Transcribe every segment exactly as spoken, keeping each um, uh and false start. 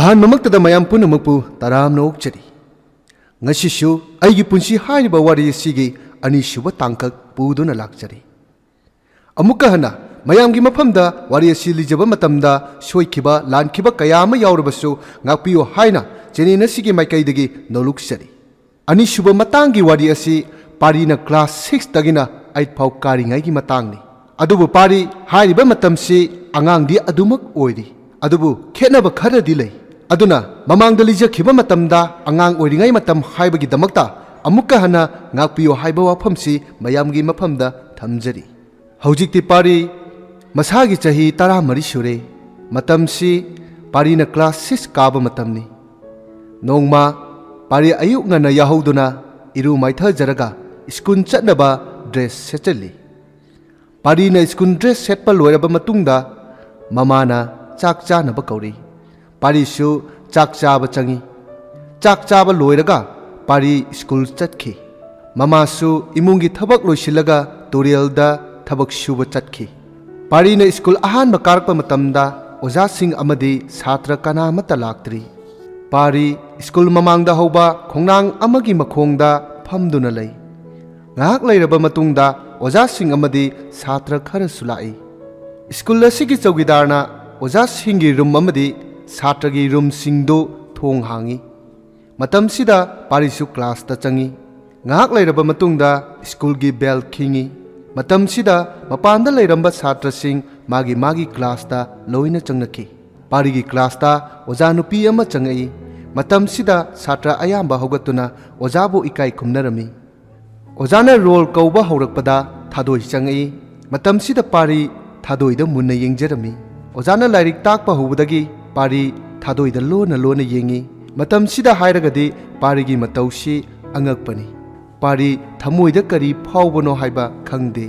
ꯑꯍꯥꯟꯕꯃꯛꯇꯗ ꯃꯌꯥꯝ ꯄꯨꯝꯅꯃꯛꯄꯨ ꯇꯔꯥꯝꯅ ꯑꯣꯛꯆꯔꯤ꯫ ꯉꯁꯤꯁꯨ ꯑꯩꯒꯤ ꯄꯨꯟꯁꯤ ꯍꯥꯏꯔꯤꯕ ꯋꯥꯔꯤ ꯑꯁꯤꯒꯤ ꯑꯅꯤꯁꯨꯕ ꯇꯥꯡꯀꯛ ꯄꯨꯗꯨꯅ ꯂꯥꯛꯆꯔꯤ꯫ ꯑꯃꯨꯛꯀ ꯍꯟꯅ ꯃꯌꯥꯝꯒꯤ ꯃꯐꯝꯗ ꯋꯥꯔꯤ ꯑꯁꯤ ꯂꯤꯖꯕ ꯃꯇꯝꯗ ꯁꯣꯏꯈꯤꯕ ꯂꯥꯟꯈꯤꯕ ꯀꯌꯥ ꯑꯃ ꯌꯥꯎꯔꯕꯁꯨ ꯉꯥꯛꯄꯤꯌꯨ ꯍꯥꯏꯅ channel ꯑꯁꯤꯒꯤ ꯃꯥꯏꯀꯩꯗꯒꯤ ꯅꯣꯂꯨꯛꯆꯔꯤ꯫ ꯑꯅꯤꯁꯨꯕ ꯃꯇꯥꯡꯒꯤ ꯋꯥꯔꯤ ꯑꯁꯤ ꯄꯥꯔꯤꯅ class six ꯇꯒꯤꯅ eight ꯐꯥꯎ ꯀꯥꯔꯤꯉꯩꯒꯤ ꯃꯇꯥꯡꯅꯤ꯫ ꯑꯗꯨꯕꯨ ꯄꯥꯔꯤ ꯍꯥꯏꯔꯤꯕ ꯃꯇꯝꯁꯤ ꯑꯉꯥꯡꯗꯤ ꯑꯗꯨꯃꯛ ꯑꯣꯏꯔꯤ꯫ ꯑꯗꯨꯕꯨ ꯈꯦꯠꯅꯕ ꯈꯔꯗꯤ ꯂꯩ꯫ ꯑꯗꯨꯅ ꯃꯃꯥꯡꯗ ꯂꯤꯖꯈꯤꯕ ꯃꯇꯝꯗ ꯑꯉꯥꯡ ꯑꯣꯏꯔꯤꯉꯩ ꯃꯇꯝ ꯍꯥꯏꯕꯒꯤꯗꯃꯛꯇ ꯑꯃꯨꯛꯀ ꯍꯟꯅ ꯉꯥꯛꯄꯤꯌꯨ ꯍꯥꯏꯕ ꯋꯥꯐꯝꯁꯤ ꯃꯌꯥꯝꯒꯤ ꯃꯐꯝꯗ ꯊꯝꯖꯔꯤ꯫ ꯍꯧꯖꯤꯛꯇꯤ ꯄꯥꯔꯤ ꯃꯁꯥꯒꯤ ꯆꯍꯤ ꯇꯔꯥꯃꯔꯤ ꯁꯨꯔꯦ꯫ ꯃꯇꯝꯁꯤ ꯄꯥꯔꯤꯅ class six ꯀꯥꯕ ꯃꯇꯝꯅꯤ꯫ ꯅꯣꯡꯃ ꯄꯥꯔꯤ ꯑꯌꯨꯛ ꯉꯟꯅ ꯌꯥꯍꯧꯗꯨꯅ ꯏꯔꯨ ꯃꯥꯏꯊꯖꯔꯒ school ꯆꯠꯅꯕ dress ꯁꯦꯠꯆꯜꯂꯤ꯫ ꯄꯥꯔꯤꯅ school dress ꯁꯦꯠꯄ ꯂꯣꯏꯔꯕ ꯃꯇꯨꯡꯗ ꯃꯃꯥꯅ ꯆꯥꯛ ꯆꯥꯅꯕ ꯀꯧꯔꯤ꯫ ꯄꯥꯔꯤꯁꯨ ꯆꯥꯛ ꯆꯥꯕ ꯆꯪꯏ꯫ ꯆꯥꯛ ꯆꯥꯕ ꯂꯣꯏꯔꯒ ꯄꯥꯔꯤ school ꯆꯠꯈꯤ꯫ ꯃꯃꯥꯁꯨ ꯏꯃꯨꯡꯒꯤ ꯊꯕꯛ ꯂꯣꯏꯁꯤꯜꯂꯒ ꯇꯨꯔꯦꯜꯗ ꯊꯕꯛ ꯁꯨꯕ ꯆꯠꯈꯤ꯫ ꯄꯥꯔꯤꯅ school ꯑꯍꯥꯟꯕ ꯀꯥꯔꯛꯄ ꯃꯇꯝꯗ ꯑꯣꯖꯥꯁꯤꯡ ꯑꯃꯗꯤ ꯁꯥꯇ꯭ꯔ ꯀꯅꯥ ꯑꯃꯠꯇ ꯂꯥꯛꯇ꯭ꯔꯤ꯫ ꯄꯥꯔꯤ school ꯃꯃꯥꯡꯗ ꯍꯧꯕ ꯈꯣꯡꯅꯥꯡ ꯑꯃꯒꯤ ꯃꯈꯣꯡꯗ ꯐꯝꯗꯨꯅ ꯂꯩ꯫ ꯉꯥꯏꯍꯥꯛ ꯂꯩꯔꯕ ꯃꯇꯨꯡꯗ ꯑꯣꯖꯥꯁꯤꯡ ꯑꯃꯗꯤ ꯁꯥꯇ꯭ꯔ ꯈꯔꯁꯨ ꯂꯥꯛꯏ꯫ School ꯑꯁꯤꯒꯤ ꯆꯧꯀꯤꯗꯥꯔꯅ ꯑꯣꯖꯥꯁꯤꯡꯒꯤ room ꯑꯃꯗꯤ ꯁꯥꯇ꯭ꯔꯒꯤ roomꯁꯤꯡꯗꯨ ꯊꯣꯡ ꯍꯥꯡꯏ꯫ ꯃꯇꯝꯁꯤꯗ ꯄꯥꯔꯤꯁꯨ classꯇ ꯆꯪꯏ꯫ ꯉꯥꯏꯍꯥꯛ ꯂꯩꯔꯕ ꯃꯇꯨꯡꯗ schoolꯒꯤ bell ꯈꯤꯡꯏ꯫ ꯃꯇꯝꯁꯤꯗ ꯃꯄꯥꯟꯗ ꯂꯩꯔꯝꯕ ꯁꯥꯇ꯭ꯔꯁꯤꯡ ꯃꯥꯒꯤ ꯃꯥꯒꯤ classꯇ ꯂꯣꯏꯅ ꯆꯪꯅꯈꯤ꯫ ꯄꯥꯔꯤꯒꯤ classꯇ ꯑꯣꯖꯥ ꯅꯨꯄꯤ ꯑꯃ ꯆꯪꯉꯛꯏ꯫ ꯃꯇꯝꯁꯤꯗ ꯁꯥꯇ꯭ꯔ ꯑꯌꯥꯝꯕ ꯍꯧꯒꯠꯇꯨꯅ ꯑꯣꯖꯥꯕꯨ ꯏꯀꯥꯏ ꯈꯨꯝꯅꯔꯝꯃꯤ꯫ ꯑꯣꯖꯥꯅ roll ꯀꯧꯕ ꯍꯧꯔꯛꯄꯗ ꯊꯥꯗꯣꯏ ꯆꯪꯉꯛꯏ꯫ ꯃꯇꯝꯁꯤꯗ ꯄꯥꯔꯤ ꯊꯥꯗꯣꯏꯗ ꯃꯨꯟꯅ ꯌꯦꯡꯖꯔꯝꯃꯤ꯫ ꯑꯣꯖꯥꯅ ꯂꯥꯏꯔꯤꯛ ꯇꯥꯛꯄ ꯍꯧꯕꯗꯒꯤ ꯄꯥꯔꯤ ꯊꯥꯗꯣꯏꯗ ꯂꯣꯟꯅ ꯂꯣꯟꯅ ꯌꯦꯡꯉꯤ꯫ ꯃꯇꯝꯁꯤꯗ ꯍꯥꯏꯔꯒꯗꯤ ꯄꯥꯔꯤꯒꯤ ꯃꯇꯧꯁꯤ ꯑꯉꯛꯄꯅꯤ꯫ ꯄꯥꯔꯤ ꯊꯃꯣꯏꯗ ꯀꯔꯤ ꯐꯥꯎꯕꯅꯣ ꯍꯥꯏꯕ ꯈꯪꯗꯦ꯫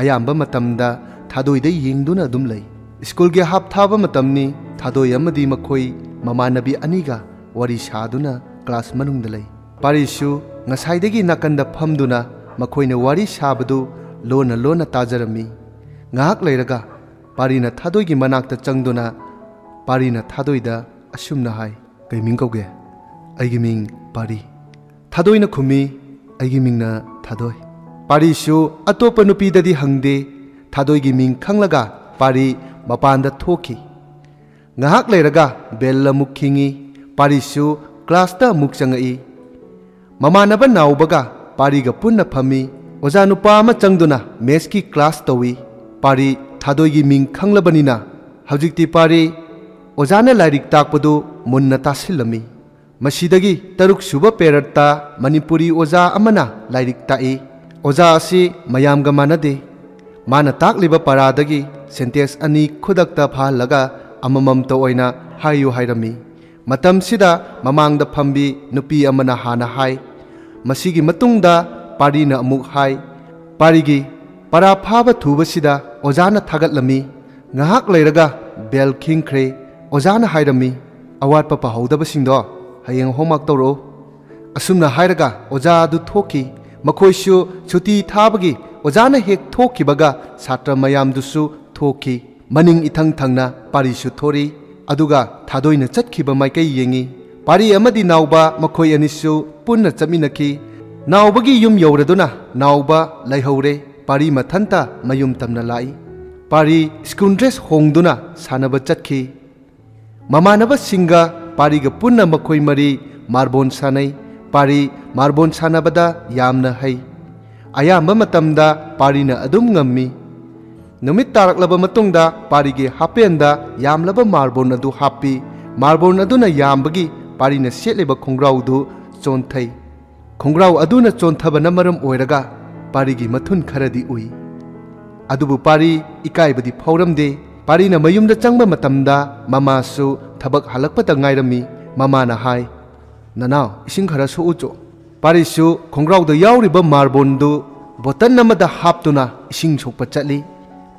ꯑꯌꯥꯝꯕ ꯃꯇꯝꯗ ꯊꯥꯗꯣꯏꯗ ꯌꯦꯡꯗꯨꯅ ꯑꯗꯨꯝ ꯂꯩ꯫ Schoolꯒꯤ ꯍꯥꯞꯊꯥꯕ ꯃꯇꯝꯅꯤ꯫ ꯊꯥꯗꯣꯏ ꯑꯃꯗꯤ ꯃꯈꯣꯏ ꯃꯃꯥꯟꯅꯕꯤ ꯑꯅꯤꯒ ꯋꯥꯔꯤ ꯁꯥꯗꯨꯅ class ꯃꯅꯨꯡꯗ ꯂꯩ꯫ ꯄꯥꯔꯤꯁꯨ ꯉꯁꯥꯏꯗꯒꯤ ꯅꯥꯀꯟꯗ ꯐꯝꯗꯨꯅ ꯃꯈꯣꯏꯅ ꯋꯥꯔꯤ ꯁꯥꯕꯗꯨ ꯂꯣꯟꯅ ꯂꯣꯟꯅ ꯇꯥꯖꯔꯝꯃꯤ꯫ ꯉꯥꯏꯍꯥꯛ ꯂꯩꯔꯒ ꯄꯥꯔꯤꯅ ꯊꯥꯗꯣꯏꯒꯤ ꯃꯅꯥꯛꯇ ꯆꯪꯗꯨꯅ ꯄꯥꯔꯤꯅ ꯊꯥꯗꯣꯏꯗ ꯑꯁꯨꯝꯅ ꯍꯥꯏ, "ꯀꯩ ꯃꯤꯡ ꯀꯧꯒꯦ?" "ꯑꯩꯒꯤ ꯃꯤꯡ ꯄꯥꯔꯤ꯫" ꯊꯥꯗꯣꯏꯅ ꯈꯨꯝꯃꯤ, "ꯑꯩꯒꯤ ꯃꯤꯡꯅ ꯊꯥꯗꯣꯏ꯫" ꯄꯥꯔꯤꯁꯨ ꯑꯇꯣꯞꯄ ꯅꯨꯄꯤꯗꯗꯤ ꯍꯪꯗꯦ, ꯊꯥꯗꯣꯏꯒꯤ ꯃꯤꯡ ꯈꯪꯂꯒ ꯄꯥꯔꯤ ꯃꯄꯥꯟꯗ ꯊꯣꯛꯈꯤ꯫ ꯉꯥꯏꯍꯥꯛ ꯂꯩꯔꯒ ꯕꯦꯜ ꯑꯃꯨꯛ ꯈꯤꯡꯉꯤ꯫ ꯄꯥꯔꯤꯁꯨ ꯀ꯭ꯂꯥꯁꯇ ꯑꯃꯨꯛ ꯆꯪꯉꯛꯏ꯫ ꯃꯃꯥꯟꯅꯕ ꯅꯥꯎꯕꯒ ꯄꯥꯔꯤꯒ ꯄꯨꯟꯅ ꯐꯝꯃꯤ꯫ ꯑꯣꯖꯥ ꯅꯨꯄꯥ ꯑꯃ ꯆꯪꯗꯨꯅ ꯃꯦꯠꯁꯀꯤ ꯀ꯭ꯂꯥꯁ ꯇꯧꯏ꯫ ꯄꯥꯔꯤ ꯊꯥꯗꯣꯏꯒꯤ ꯃꯤꯡ ꯈꯪꯂꯕꯅꯤꯅ ꯍꯧꯖꯤꯛꯇꯤ ꯄꯥꯔꯤ ꯑꯣꯖꯥꯅ ꯂꯥꯏꯔꯤꯛ ꯇꯥꯛꯄꯗꯨ ꯃꯨꯟꯅ ꯇꯥꯁꯤꯜꯂꯝꯃꯤ꯫ ꯃꯁꯤꯗꯒꯤ ꯇꯔꯨꯛ ꯁꯨꯕ ꯄꯦꯔꯠꯇ ꯃꯅꯤꯄꯨꯔꯤ ꯑꯣꯖꯥ ꯑꯃꯅ ꯂꯥꯏꯔꯤꯛ ꯇꯥꯛꯏ꯫ ꯑꯣꯖꯥ ꯑꯁꯤ ꯃꯌꯥꯝꯒ ꯃꯥꯟꯅꯗꯦ꯫ ꯃꯥꯅ ꯇꯥꯛꯂꯤꯕ ꯄꯔꯥꯗꯒꯤ ꯁꯦꯟꯇꯦꯟꯁ ꯑꯅꯤ ꯈꯨꯗꯛꯇ ꯐꯥꯍꯜꯂꯒ ꯑꯃꯃꯝꯇ ꯑꯣꯏꯅ ꯍꯥꯏꯌꯨ ꯍꯥꯏꯔꯝꯃꯤ꯫ ꯃꯇꯝꯁꯤꯗ ꯃꯃꯥꯡꯗ ꯐꯝꯕꯤ ꯅꯨꯄꯤ ꯑꯃꯅ ꯍꯥꯟꯅ ꯍꯥꯏ꯫ ꯃꯁꯤꯒꯤ ꯃꯇꯨꯡꯗ ꯄꯥꯔꯤꯅ ꯑꯃꯨꯛ ꯍꯥꯏ꯫ ꯄꯥꯔꯤꯒꯤ ꯄꯔꯥ ꯐꯥꯕ ꯊꯨꯕꯁꯤꯗ ꯑꯣꯖꯥꯅ ꯊꯥꯒꯠꯂꯝꯃꯤ꯫ ꯉꯥꯏꯍꯥꯛ ꯂꯩꯔꯒ ꯕꯦꯜ ꯈꯤꯡꯈ꯭ꯔꯦ꯫ ꯑꯣꯖꯥꯅ ꯍꯥꯏꯔꯝꯃꯤ, "ꯑꯋꯥꯠꯄ ꯄꯥꯍꯧꯗꯕꯁꯤꯡꯗꯣ ꯍꯌꯦꯡ ꯍꯣꯝꯋꯥꯛ ꯇꯧꯔꯛꯎ꯫" ꯑꯁꯨꯝꯅ ꯍꯥꯏꯔꯒ ꯑꯣꯖꯥ ꯑꯗꯨ ꯊꯣꯛꯈꯤ꯫ ꯃꯈꯣꯏꯁꯨ ꯁꯨꯇꯤ ꯊꯥꯕꯒꯤ ꯑꯣꯖꯥꯅ ꯍꯦꯛ ꯊꯣꯛꯈꯤꯕꯒ ꯁꯥꯇ꯭ꯔ ꯃꯌꯥꯝꯗꯨꯁꯨ ꯊꯣꯛꯈꯤ꯫ ꯃꯅꯤꯡ ꯏꯊꯪ ꯊꯪꯅ ꯄꯥꯔꯤꯁꯨ ꯊꯣꯔꯤ꯫ ꯑꯗꯨꯒ ꯊꯥꯗꯣꯏꯅ ꯆꯠꯈꯤꯕ ꯃꯥꯏꯀꯩ ꯌꯦꯡꯉꯤ꯫ ꯄꯥꯔꯤ ꯑꯃꯗꯤ ꯅꯥꯎꯕ ꯃꯈꯣꯏ ꯑꯅꯤꯁꯨ ꯄꯨꯟꯅ ꯆꯠꯃꯤꯟꯅꯈꯤ꯫ ꯅꯥꯎꯕꯒꯤ ꯌꯨꯝ ꯌꯧꯔꯗꯨꯅ ꯅꯥꯎꯕ ꯂꯩꯍꯧꯔꯦ꯫ ꯄꯥꯔꯤ ꯃꯊꯟꯇ ꯃꯌꯨꯝ ꯇꯝꯅ ꯂꯥꯛꯏ꯫ ꯄꯥꯔꯤ ꯁ꯭ꯀꯨꯜ ꯗ꯭ꯔꯦꯁ ꯍꯣꯡꯗꯨꯅ ꯁꯥꯟꯅꯕ ꯆꯠꯈꯤ꯫ ꯃꯃꯥꯟꯅꯕꯁꯤꯡꯒ ꯄꯥꯔꯤꯒ ꯄꯨꯟꯅ ꯃꯈꯣꯏ ꯃꯔꯤ ꯃꯥꯔꯕꯣꯟ ꯁꯥꯟꯅꯩ꯫ ꯄꯥꯔꯤ ꯃꯥꯔꯕꯣꯟ ꯁꯥꯟꯅꯕꯗ ꯌꯥꯝꯅ ꯍꯩ꯫ ꯑꯌꯥꯝꯕ ꯃꯇꯝꯗ ꯄꯥꯔꯤꯅ ꯑꯗꯨꯝ ꯉꯝꯃꯤ꯫ ꯅꯨꯃꯤꯠ ꯇꯥꯔꯛꯂꯕ ꯃꯇꯨꯡꯗ ꯄꯥꯔꯤꯒꯤ ꯍꯥꯄꯦꯟꯗ ꯌꯥꯝꯂꯕ ꯃꯥꯔꯕꯣꯟ ꯑꯗꯨ ꯍꯥꯞꯄꯤ꯫ ꯃꯥꯔꯕꯣꯟ ꯑꯗꯨꯅ ꯌꯥꯝꯕꯒꯤ ꯄꯥꯔꯤꯅ ꯁꯦꯠꯂꯤꯕ ꯈꯣꯡꯒ꯭ꯔꯥꯎꯗꯨ ꯆꯣꯟꯊꯩ꯫ ꯈꯣꯡꯒ꯭ꯔꯥꯎ ꯑꯗꯨꯅ ꯆꯣꯟꯊꯕꯅ ꯃꯔꯝ ꯑꯣꯏꯔꯒ ꯄꯥꯔꯤꯒꯤ ꯃꯊꯨꯟ ꯈꯔꯗꯤ ꯎꯏ꯫ ꯑꯗꯨꯕꯨ ꯄꯥꯔꯤ ꯏꯀꯥꯏꯕꯗꯤ ꯐꯥꯎꯔꯝꯗꯦ꯫ ꯄꯥꯔꯤꯅ ꯃꯌꯨꯝꯗ ꯆꯪꯕ ꯃꯇꯝꯗ ꯃꯃꯥꯁꯨ ꯊꯕꯛ ꯍꯜꯂꯛꯄꯗ ꯉꯥꯏꯔꯝꯃꯤ꯫ ꯃꯃꯥꯅ ꯍꯥꯏ, "ꯅꯅꯥꯎ, ꯏꯁꯤꯡ ꯈꯔ ꯁꯣꯛꯎꯆꯣ꯫" ꯄꯥꯔꯤꯁꯨ ꯈꯣꯡꯒ꯭ꯔꯥꯎꯗ ꯌꯥꯎꯔꯤꯕ ꯃꯥꯔꯕꯣꯟꯗꯨ ꯕꯣꯇꯟ ꯑꯃꯗ ꯍꯥꯞꯇꯨꯅ ꯏꯁꯤꯡ ꯁꯣꯛꯄ ꯆꯠꯂꯤ꯫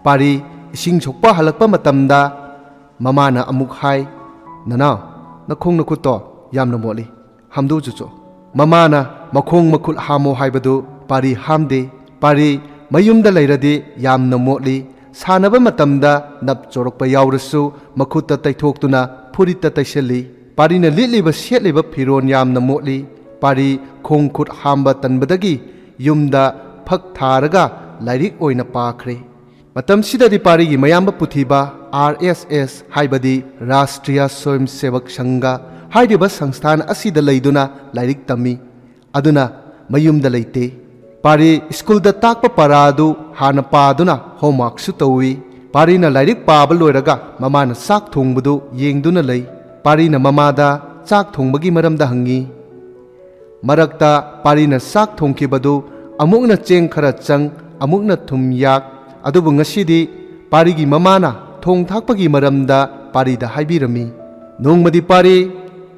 ꯄꯥꯔꯤ ꯏꯁꯤꯡ ꯁꯣꯛꯄ ꯍꯜꯂꯛꯄ ꯃꯇꯝꯗ ꯃꯃꯥꯅ ꯑꯃꯨꯛ ꯍꯥꯏ, "ꯅꯅꯥꯎ, ꯅꯈꯣꯡ ꯅꯈꯨꯠꯇꯣ ꯌꯥꯝꯅ ꯃꯣꯠꯂꯤ, ꯍꯥꯝꯗꯣꯛꯎꯆꯣ꯫" ꯃꯃꯥꯅ ꯃꯈꯣꯡ ꯃꯈꯨꯠ ꯍꯥꯝꯃꯣ ꯍꯥꯏꯕꯗꯨ ꯄꯥꯔꯤ ꯍꯥꯝꯗꯦ꯫ ꯄꯥꯔꯤ ꯃꯌꯨꯝꯗ ꯂꯩꯔꯗꯤ ꯌꯥꯝꯅ ꯃꯣꯠꯂꯤ꯫ ꯁꯥꯟꯅꯕ ꯃꯇꯝꯗ ꯅꯞ ꯆꯣꯔꯛꯄ ꯌꯥꯎꯔꯁꯨ ꯃꯈꯨꯠꯇ ꯇꯩꯊꯣꯛꯇꯨꯅ ꯐꯨꯔꯤꯠꯇ ꯇꯩꯁꯜꯂꯤ꯫ ꯄꯥꯔꯤꯅ ꯂꯤꯠꯂꯤꯕ ꯁꯦꯠꯂꯤꯕ ꯐꯤꯔꯣꯜ ꯌꯥꯝꯅ ꯃꯣꯠꯂꯤ꯫ ꯄꯥꯔꯤ ꯈꯣꯡ ꯈꯨꯠ ꯍꯥꯝꯕ ꯇꯟꯕꯗꯒꯤ ꯌꯨꯝꯗ ꯐꯛ ꯊꯥꯔꯒ ꯂꯥꯏꯔꯤꯛ ꯑꯣꯏꯅ ꯄꯥꯈ꯭ꯔꯦ꯫ ꯃꯇꯝꯁꯤꯗꯗꯤ ꯄꯥꯔꯤꯒꯤ ꯃꯌꯥꯝꯕ ꯄꯨꯊꯤꯕ, ꯑꯥꯔ ꯑꯦꯁ ꯑꯦꯁ, ꯍꯥꯏꯕꯗꯤ ꯔꯥꯁꯇ꯭ꯔꯤꯌꯥ ꯁ꯭ꯋꯌꯝ ꯁꯦꯕꯛ ꯁꯪꯘ ꯍꯥꯏꯔꯤꯕ ꯁꯪꯁꯊꯥꯟ ꯑꯁꯤꯗ ꯂꯩꯗꯨꯅ ꯂꯥꯏꯔꯤꯛ ꯇꯝꯃꯤ꯫ ꯑꯗꯨꯅ ꯃꯌꯨꯝꯗ ꯂꯩꯇꯦ꯫ ꯄꯥꯔꯤ ꯁ꯭ꯀꯨꯜꯗ ꯇꯥꯛꯄ ꯄꯔꯥ ꯑꯗꯨ ꯍꯥꯟꯅ ꯄꯥꯗꯨꯅ ꯍꯣꯝꯋꯥꯔꯛꯁꯨ ꯇꯧꯏ꯫ ꯄꯥꯔꯤꯅ ꯂꯥꯏꯔꯤꯛ ꯄꯥꯕ ꯂꯣꯏꯔꯒ ꯃꯃꯥꯅ ꯆꯥꯛ ꯊꯣꯡꯕꯗꯨ ꯌꯦꯡꯗꯨꯅ ꯂꯩ꯫ ꯄꯥꯔꯤꯅ ꯃꯃꯥꯗ ꯆꯥꯛ ꯊꯣꯡꯕꯒꯤ ꯃꯔꯝꯗ ꯍꯪꯉꯤ꯫ ꯃꯔꯛꯇ ꯄꯥꯔꯤꯅ ꯆꯥꯛ ꯊꯣꯡꯈꯤꯕꯗꯨ ꯑꯃꯨꯛꯅ ꯆꯦꯡ ꯈꯔ ꯆꯪ, ꯑꯃꯨꯛꯅ ꯊꯨꯝ ꯌꯥꯛ, ꯑꯗꯨꯕꯨ ꯉꯁꯤꯗꯤ ꯄꯥꯔꯤꯒꯤ ꯃꯃꯥꯅ ꯊꯣꯡ ꯊꯥꯛꯄꯒꯤ ꯃꯔꯝꯗ ꯄꯥꯔꯤꯗ ꯍꯥꯏꯕꯤꯔꯝꯃꯤ꯫ ꯅꯣꯡꯃꯗꯤ ꯄꯥꯔꯤ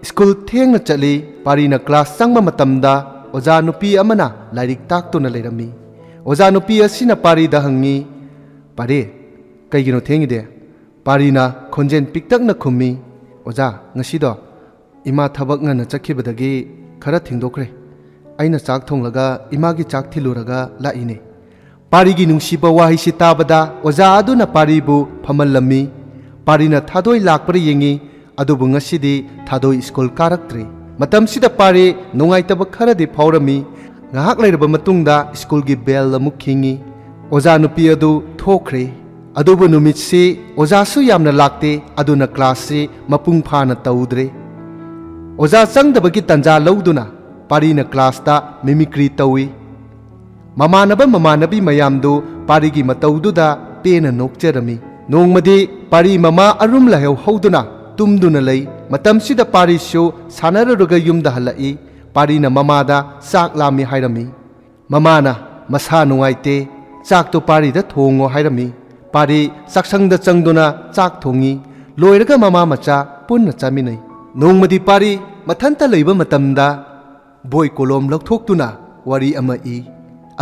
ꯁ꯭ꯀꯨꯜ ꯊꯦꯡꯅ ꯆꯠꯂꯤ꯫ ꯄꯥꯔꯤꯅ ꯀ꯭ꯂꯥꯁ ꯆꯪꯕ ꯃꯇꯝꯗ ꯑꯣꯖꯥ ꯅꯨꯄꯤ ꯑꯃꯅ ꯂꯥꯏꯔꯤꯛ ꯇꯥꯛꯇꯨꯅ ꯂꯩꯔꯝꯃꯤ꯫ ꯑꯣꯖꯥ ꯅꯨꯄꯤ ꯑꯁꯤꯅ ꯄꯥꯔꯤꯗ ꯍꯪꯉꯤ, "ꯄꯥꯔꯤ, ꯀꯩꯒꯤꯅꯣ ꯊꯦꯡꯉꯤꯗꯤ?" ꯄꯥꯔꯤꯅ ꯈꯣꯟꯖꯦꯜ ꯄꯤꯛꯇꯛꯅ ꯈꯨꯝꯃꯤ, "ꯑꯣꯖꯥ, ꯉꯁꯤꯗꯣ ꯏꯃꯥ ꯊꯕꯛ ꯉꯟꯅ ꯆꯠꯈꯤꯕꯗꯒꯤ ꯈꯔ ꯊꯦꯡꯗꯣꯛꯈ꯭ꯔꯦ꯫ ꯑꯩꯅ ꯆꯥꯛ ꯊꯣꯡꯂꯒ ꯏꯃꯥꯒꯤ ꯆꯥꯛ ꯊꯤꯜꯂꯨꯔꯒ ꯂꯥꯛꯏꯅꯦ꯫" ꯄꯥꯔꯤꯒꯤ ꯅꯨꯡꯁꯤꯕ ꯋꯥꯍꯩꯁꯤ ꯇꯥꯕꯗ ꯑꯣꯖꯥ ꯑꯗꯨꯅ ꯄꯥꯔꯤꯕꯨ ꯐꯝꯍꯜꯂꯝꯃꯤ꯫ ꯄꯥꯔꯤꯅ ꯊꯥꯗꯣꯏ ꯂꯥꯛꯄ꯭ꯔꯥ ꯌꯦꯡꯉꯤ, ꯑꯗꯨꯕꯨ ꯉꯁꯤꯗꯤ ꯊꯥꯗꯣꯏ ꯁ꯭ꯀꯨꯜ ꯀꯥꯔꯛꯇ꯭ꯔꯦ꯫ ꯃꯇꯝꯁꯤꯗ ꯄꯥꯔꯤ ꯅꯨꯡꯉꯥꯏꯇꯕ ꯈꯔꯗꯤ ꯐꯥꯎꯔꯝꯃꯤ꯫ ꯉꯥꯏꯍꯥꯛ ꯂꯩꯔꯕ ꯃꯇꯨꯡꯗ ꯁ꯭ꯀꯨꯜꯒꯤ ꯕꯦꯜ ꯑꯃꯨꯛ ꯈꯤꯡꯉꯤ꯫ ꯑꯣꯖꯥ ꯅꯨꯄꯤ ꯑꯗꯨ ꯊꯣꯛꯈ꯭ꯔꯦ꯫ ꯑꯗꯨꯕꯨ ꯅꯨꯃꯤꯠꯁꯤ ꯑꯣꯖꯥꯁꯨ ꯌꯥꯝꯅ ꯂꯥꯛꯇꯦ, ꯑꯗꯨꯅ ꯀ꯭ꯂꯥꯁꯁꯤ ꯃꯄꯨꯡ ꯐꯥꯅ ꯇꯧꯗ꯭ꯔꯦ꯫ ꯑꯣꯖꯥ ꯆꯪꯗꯕꯒꯤ ꯇꯥꯟꯖꯥ ꯂꯧꯗꯨꯅ ꯄꯥꯔꯤꯅ ꯀ꯭ꯂꯥꯁꯇ ꯃꯤꯃꯤꯀ꯭ꯔꯤ ꯇꯧꯏ꯫ ꯃꯃꯥꯟꯅꯕ ꯃꯃꯥꯟꯅꯕꯤ ꯃꯌꯥꯝꯗꯨ ꯄꯥꯔꯤꯒꯤ ꯃꯇꯧꯗꯨꯗ ꯄꯦꯟꯅ ꯅꯣꯛꯆꯔꯝꯃꯤ꯫ ꯅꯣꯡꯃꯗꯤ ꯄꯥꯔꯤ ꯃꯃꯥ ꯑꯔꯨꯝ ꯂꯥꯏꯍꯧ ꯍꯧꯗꯨꯅ ꯇꯨꯝꯗꯨꯅ ꯂꯩ꯫ ꯃꯇꯝꯁꯤꯗ ꯄꯥꯔꯤꯁꯨ ꯁꯥꯟꯅꯔꯨꯔꯒ ꯌꯨꯝꯗ ꯍꯜꯂꯛꯏ꯫ ꯄꯥꯔꯤꯅ ꯃꯃꯥꯗ ꯆꯥꯛ ꯂꯥꯝꯃꯤ ꯍꯥꯏꯔꯝꯃꯤ꯫ ꯃꯃꯥꯅ ꯃꯁꯥ ꯅꯨꯡꯉꯥꯏꯇꯦ, ꯆꯥꯛꯇꯨ ꯄꯥꯔꯤꯗ ꯊꯣꯡꯉꯣ ꯍꯥꯏꯔꯝꯃꯤ꯫ ꯄꯥꯔꯤ ꯆꯥꯛꯁꯪꯗ ꯆꯪꯗꯨꯅ ꯆꯥꯛ ꯊꯣꯡꯉꯤ꯫ ꯂꯣꯏꯔꯒ ꯃꯃꯥ ꯃꯆꯥ ꯄꯨꯟꯅ ꯆꯥꯃꯤꯟꯅꯩ꯫ ꯅꯣꯡꯃꯗꯤ ꯄꯥꯔꯤ ꯃꯊꯟꯇ ꯂꯩꯕ ꯃꯇꯝꯗ ꯕꯣꯏ ꯀꯣꯂꯣꯝ ꯂꯧꯊꯣꯛꯇꯨꯅ ꯋꯥꯔꯤ ꯑꯃ ꯏ꯫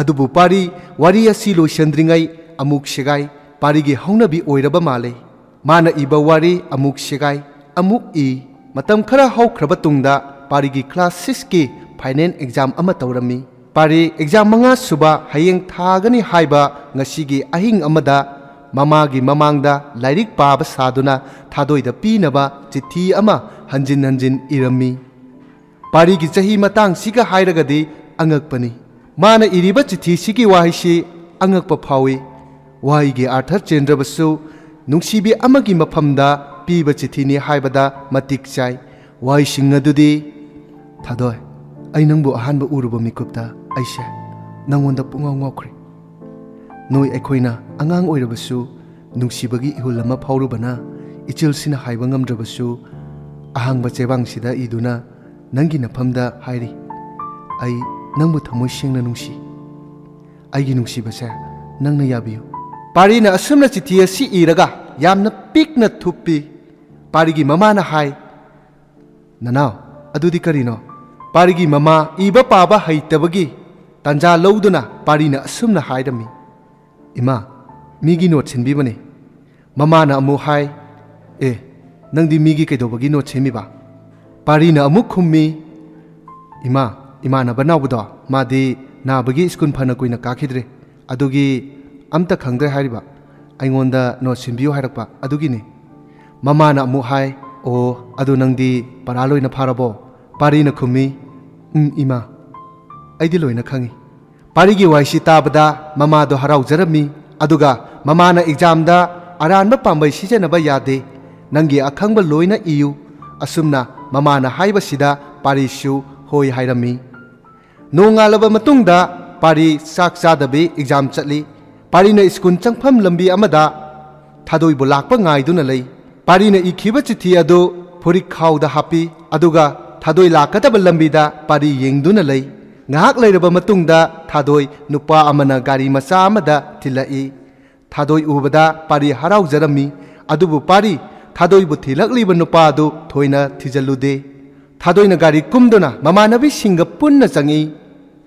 ꯑꯗꯨꯕꯨ ꯄꯥꯔꯤ ꯋꯥꯔꯤ ꯑꯁꯤ ꯂꯣꯏꯁꯤꯟꯗ꯭ꯔꯤꯉꯩ ꯑꯃꯨꯛ ꯁꯦꯒꯥꯏ꯫ ꯄꯥꯔꯤꯒꯤ ꯍꯧꯅꯕꯤ ꯑꯣꯏꯔꯕ ꯃꯥꯜꯂꯦ꯫ ꯃꯥꯅ ꯏꯕ ꯋꯥꯔꯤ ꯑꯃꯨꯛ ꯁꯦꯒꯥꯏ, ꯑꯃꯨꯛ ꯏ꯫ ꯃꯇꯝ ꯈꯔ ꯍꯧꯈ꯭ꯔꯕ ꯇꯨꯡꯗ ꯄꯥꯔꯤꯒꯤ ꯀ꯭ꯂꯥꯁ ꯁꯤꯛꯁꯀꯤ ꯐꯥꯏꯅꯦꯜ ꯑꯦꯛꯖꯥꯝ ꯑꯃ ꯇꯧꯔꯝꯃꯤ꯫ ꯄꯥꯔꯤ ꯑꯦꯛꯖꯥꯝ ꯃꯉꯥ ꯁꯨꯕ ꯍꯌꯦꯡ ꯊꯥꯒꯅꯤ ꯍꯥꯏꯕ ꯉꯁꯤꯒꯤ ꯑꯍꯤꯡ ꯑꯃꯗ ꯃꯃꯥꯒꯤ ꯃꯃꯥꯡꯗ ꯂꯥꯏꯔꯤꯛ ꯄꯥꯕ ꯁꯥꯗꯨꯅ ꯊꯥꯗꯣꯏꯗ ꯄꯤꯅꯕ ꯆꯤꯊꯤ ꯑꯃ ꯍꯟꯖꯤꯟ ꯍꯟꯖꯤꯟ ꯏꯔꯝꯃꯤ꯫ ꯄꯥꯔꯤꯒꯤ ꯆꯍꯤ ꯃꯇꯥꯡꯁꯤꯒ ꯍꯥꯏꯔꯒꯗꯤ ꯑꯉꯛꯄꯅꯤ꯫ ꯃꯥꯅ ꯏꯔꯤꯕ ꯆꯤꯊꯤꯁꯤꯒꯤ ꯋꯥꯍꯩꯁꯤ ꯑꯉꯛꯄ ꯐꯥꯎꯏ꯫ ꯋꯥꯍꯩꯒꯤ ꯑꯥꯔꯊ ꯆꯦꯟꯗ꯭ꯔꯕꯁꯨ ꯅꯨꯡꯁꯤꯕꯤ ꯑꯃꯒꯤ ꯃꯐꯝꯗ ꯄꯤꯕ ꯆꯤꯊꯤꯅꯤ ꯍꯥꯏꯕꯗ ꯃꯇꯤꯛ ꯆꯥꯏ꯫ ꯋꯥꯍꯩꯁꯤꯡ ꯑꯗꯨꯗꯤ, "ꯊꯥꯗꯣꯏ, ꯑꯩ ꯅꯪꯕꯨ ꯑꯍꯥꯟꯕ ꯎꯔꯨꯕ ꯃꯤꯀꯨꯞꯇ ꯑꯩꯁꯦ ꯅꯪꯉꯣꯟꯗ ꯄꯨꯡꯉꯥꯎ ꯉꯥꯎꯈ꯭ꯔꯦ꯫ ꯅꯣꯏ ꯑꯩꯈꯣꯏꯅ ꯑꯉꯥꯡ ꯑꯣꯏꯔꯕꯁꯨ ꯅꯨꯡꯁꯤꯕꯒꯤ ꯏꯍꯨꯜ ꯑꯃ ꯐꯥꯎꯔꯨꯕꯅ ꯏꯆꯤꯜꯁꯤꯅ ꯍꯥꯏꯕ ꯉꯝꯗ꯭ꯔꯕꯁꯨ ꯑꯍꯥꯡꯕ ꯆꯦꯕꯥꯡꯁꯤꯗ ꯏꯗꯨꯅ ꯅꯪꯒꯤ ꯅꯐꯝꯗ ꯍꯥꯏꯔꯤ꯫ ꯑꯩ ꯅꯪꯕꯨ ꯊꯃꯣꯏ ꯁꯦꯡꯅ ꯅꯨꯡꯁꯤ꯫ ꯑꯩꯒꯤ ꯅꯨꯡꯁꯤꯕꯁꯦ ꯅꯪꯅ ꯌꯥꯕꯤꯌꯨ꯫" ꯄꯥꯔꯤꯅ ꯑꯁꯨꯝꯅ ꯆꯤꯊꯤ ꯑꯁꯤ ꯏꯔꯒ ꯌꯥꯝꯅ ꯄꯤꯛꯅ ꯊꯨꯞꯄꯤ꯫ ꯄꯥꯔꯤꯒꯤ ꯃꯃꯥꯅ ꯍꯥꯏ, "ꯅꯅꯥꯎ, ꯑꯗꯨꯗꯤ ꯀꯔꯤꯅꯣ?" ꯄꯥꯔꯤꯒꯤ ꯃꯃꯥ ꯏꯕ ꯄꯥꯕ ꯍꯩꯇꯕꯒꯤ ꯇꯥꯟꯖꯥ ꯂꯧꯗꯨꯅ ꯄꯥꯔꯤꯅ ꯑꯁꯨꯝꯅ ꯍꯥꯏꯔꯝꯃꯤ, "ꯏꯃꯥ, ꯃꯤꯒꯤ ꯅꯣꯠ ꯁꯤꯟꯕꯤꯕꯅꯤ꯫" ꯃꯃꯥꯅ ꯑꯃꯨꯛ ꯍꯥꯏ, "ꯑꯦ, ꯅꯪꯗꯤ ꯃꯤꯒꯤ ꯀꯩꯗꯧꯕꯒꯤ ꯅꯣꯠ ꯁꯦꯝꯃꯤꯕ?" ꯄꯥꯔꯤꯅ ꯑꯃꯨꯛ ꯈꯨꯝꯃꯤ, "ꯏꯃꯥ, ꯏꯃꯥꯟꯅꯕ ꯅꯥꯎꯕꯗꯣ, ꯃꯥꯗꯤ ꯅꯥꯕꯒꯤ ꯁ꯭ꯀꯨꯜ ꯐꯅ ꯀꯨꯏꯅ ꯀꯥꯈꯤꯗ꯭ꯔꯦ, ꯑꯗꯨꯒꯤ ꯑꯝꯇ ꯈꯪꯗ꯭ꯔꯦ ꯍꯥꯏꯔꯤꯕ, ꯑꯩꯉꯣꯟꯗ ꯅꯣꯠ ꯁꯤꯟꯕꯤꯌꯨ ꯍꯥꯏꯔꯛꯄ ꯑꯗꯨꯒꯤꯅꯤ꯫" ꯃꯃꯥꯅ ꯑꯃꯨꯛ ꯍꯥꯏ, "ꯑꯣ, ꯑꯗꯨ ꯅꯪꯗꯤ ꯄꯔꯥ ꯂꯣꯏꯅ ꯐꯥꯔꯕꯣ?" ꯄꯥꯔꯤꯅ ꯈꯨꯝꯃꯤ, "ꯎꯝ, ꯏꯃꯥ, ꯑꯩꯗꯤ ꯂꯣꯏꯅ ꯈꯪꯉꯤ꯫" ꯄꯥꯔꯤꯒꯤ ꯋꯥꯍꯩꯁꯤ ꯇꯥꯕꯗ ꯃꯃꯥꯗꯣ ꯍꯔꯥꯎꯖꯔꯝꯃꯤ꯫ ꯑꯗꯨꯒ ꯃꯃꯥꯅ ꯑꯦꯛꯖꯥꯝꯗ ꯑꯔꯥꯟꯕ ꯄꯥꯝꯕꯩ ꯁꯤꯖꯤꯟꯅꯕ ꯌꯥꯗꯦ, ꯅꯪꯒꯤ ꯑꯈꯪꯕ ꯂꯣꯏꯅ ꯏꯌꯨ꯫ ꯑꯁꯨꯝꯅ ꯃꯃꯥꯅ ꯍꯥꯏꯕꯁꯤꯗ ꯄꯥꯔꯤꯁꯨ ꯍꯣꯏ ꯍꯥꯏꯔꯝꯃꯤ꯫ ꯅꯣꯡꯉꯥꯜꯂꯕ ꯃꯇꯨꯡꯗ ꯄꯥꯔꯤ ꯆꯥꯛ ꯆꯥꯗꯕꯤ ꯑꯦꯛꯖꯥꯝ ꯆꯠꯂꯤ꯫ ꯄꯥꯔꯤꯅ ꯁ꯭ꯀꯨꯜ ꯆꯪꯐꯝ ꯂꯝꯕꯤ ꯑꯃꯗ ꯊꯥꯗꯣꯏꯕꯨ ꯂꯥꯛꯄ ꯉꯥꯏꯗꯨꯅ ꯂꯩ꯫ ꯄꯥꯔꯤꯅ ꯏꯈꯤꯕ ꯆꯤꯊꯤ ꯑꯗꯨ ꯐꯨꯔꯤꯠꯈꯥꯎꯗ ꯍꯥꯞꯄꯤ, ꯑꯗꯨꯒ ꯊꯥꯗꯣꯏ ꯂꯥꯛꯀꯗꯕ ꯂꯝꯕꯤꯗ ꯄꯥꯔꯤ ꯌꯦꯡꯗꯨꯅ ꯂꯩ꯫ ꯉꯥꯏꯍꯥꯛ ꯂꯩꯔꯕ ꯃꯇꯨꯡꯗ ꯊꯥꯗꯣꯏ ꯅꯨꯄꯥ ꯑꯃꯅ ꯒꯥꯔꯤ ꯃꯆꯥ ꯑꯃꯗ ꯊꯤꯜꯂꯛꯏ꯫ ꯊꯥꯗꯣꯏ ꯎꯕꯗ ꯄꯥꯔꯤ ꯍꯔꯥꯎꯖꯔꯝꯃꯤ꯫ ꯑꯗꯨꯕꯨ ꯄꯥꯔꯤ ꯊꯥꯗꯣꯏꯕꯨ ꯊꯤꯜꯂꯛꯂꯤꯕ ꯅꯨꯄꯥ ꯑꯗꯨ ꯊꯣꯏꯅ ꯊꯤꯖꯤꯜꯂꯨꯗꯦ꯫ ꯊꯥꯗꯣꯏꯅ ꯒꯥꯔꯤ ꯀꯨꯝꯗꯨꯅ ꯃꯃꯥꯟꯅꯕꯤꯁꯤꯡꯒ ꯄꯨꯟꯅ ꯆꯪꯏ꯫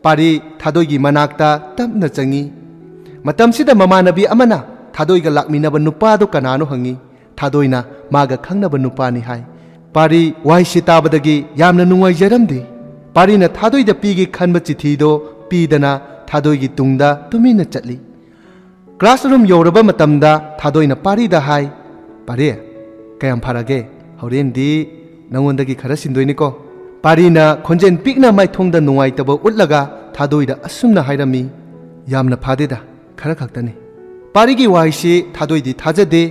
ꯄꯥꯔꯤ ꯊꯥꯗꯣꯏꯒꯤ ꯃꯅꯥꯛꯇ ꯇꯞꯅ ꯆꯪꯏ꯫ ꯃꯇꯝꯁꯤꯗ ꯃꯃꯥꯟꯅꯕꯤ ꯑꯃꯅ ꯊꯥꯗꯣꯏꯒ ꯂꯥꯛꯃꯤꯟꯅꯕ ꯅꯨꯄꯥꯗꯨ ꯀꯅꯥꯅꯣ ꯍꯪꯏ꯫ ꯊꯥꯗꯣꯏꯅ ꯃꯥꯒ ꯈꯪꯅꯕ ꯅꯨꯄꯥꯅꯤ ꯍꯥꯏ꯫ ꯄꯥꯔꯤ ꯋꯥꯍꯩꯁꯤ ꯇꯥꯕꯗꯒꯤ ꯌꯥꯝꯅ ꯅꯨꯡꯉꯥꯏꯖꯔꯝꯗꯦ꯫ ꯄꯥꯔꯤꯅ ꯊꯥꯗꯣꯏꯗ ꯄꯤꯒꯦ ꯈꯟꯕ ꯆꯤꯊꯤꯗꯣ ꯄꯤꯗꯅ ꯊꯥꯗꯣꯏꯒꯤ ꯇꯨꯡꯗ ꯇꯨꯃꯤꯟꯅ ꯆꯠꯂꯤ꯫ ꯀ꯭ꯂꯥꯁꯔꯨꯝ ꯌꯧꯔꯕ ꯃꯇꯝꯗ ꯊꯥꯗꯣꯏꯅ ꯄꯥꯔꯤꯗ ꯍꯥꯏ, "ꯄꯥꯔꯤ, ꯀꯌꯥꯝ ꯐꯔꯒꯦ? ꯍꯣꯔꯦꯟꯗꯤ ꯅꯉꯣꯟꯗꯒꯤ ꯈꯔ ꯁꯤꯟꯗꯣꯏꯅꯤꯀꯣ꯫" ꯄꯥꯔꯤꯅ ꯈꯣꯟꯖꯦꯜ ꯄꯤꯛꯅ ꯃꯥꯏꯊꯣꯡꯗ ꯅꯨꯡꯉꯥꯏꯇꯕ ꯎꯠꯂꯒ ꯊꯥꯗꯣꯏꯗ ꯑꯁꯨꯝꯅ ꯍꯥꯏꯔꯝꯃꯤ, "ꯌꯥꯝꯅ ꯐꯥꯗꯦꯗ, ꯈꯔ ꯈꯛꯇꯅꯤ꯫" ꯄꯥꯔꯤꯒꯤ ꯋꯥꯍꯩꯁꯤ ꯊꯥꯗꯣꯏꯗꯤ ꯊꯥꯖꯗꯦ,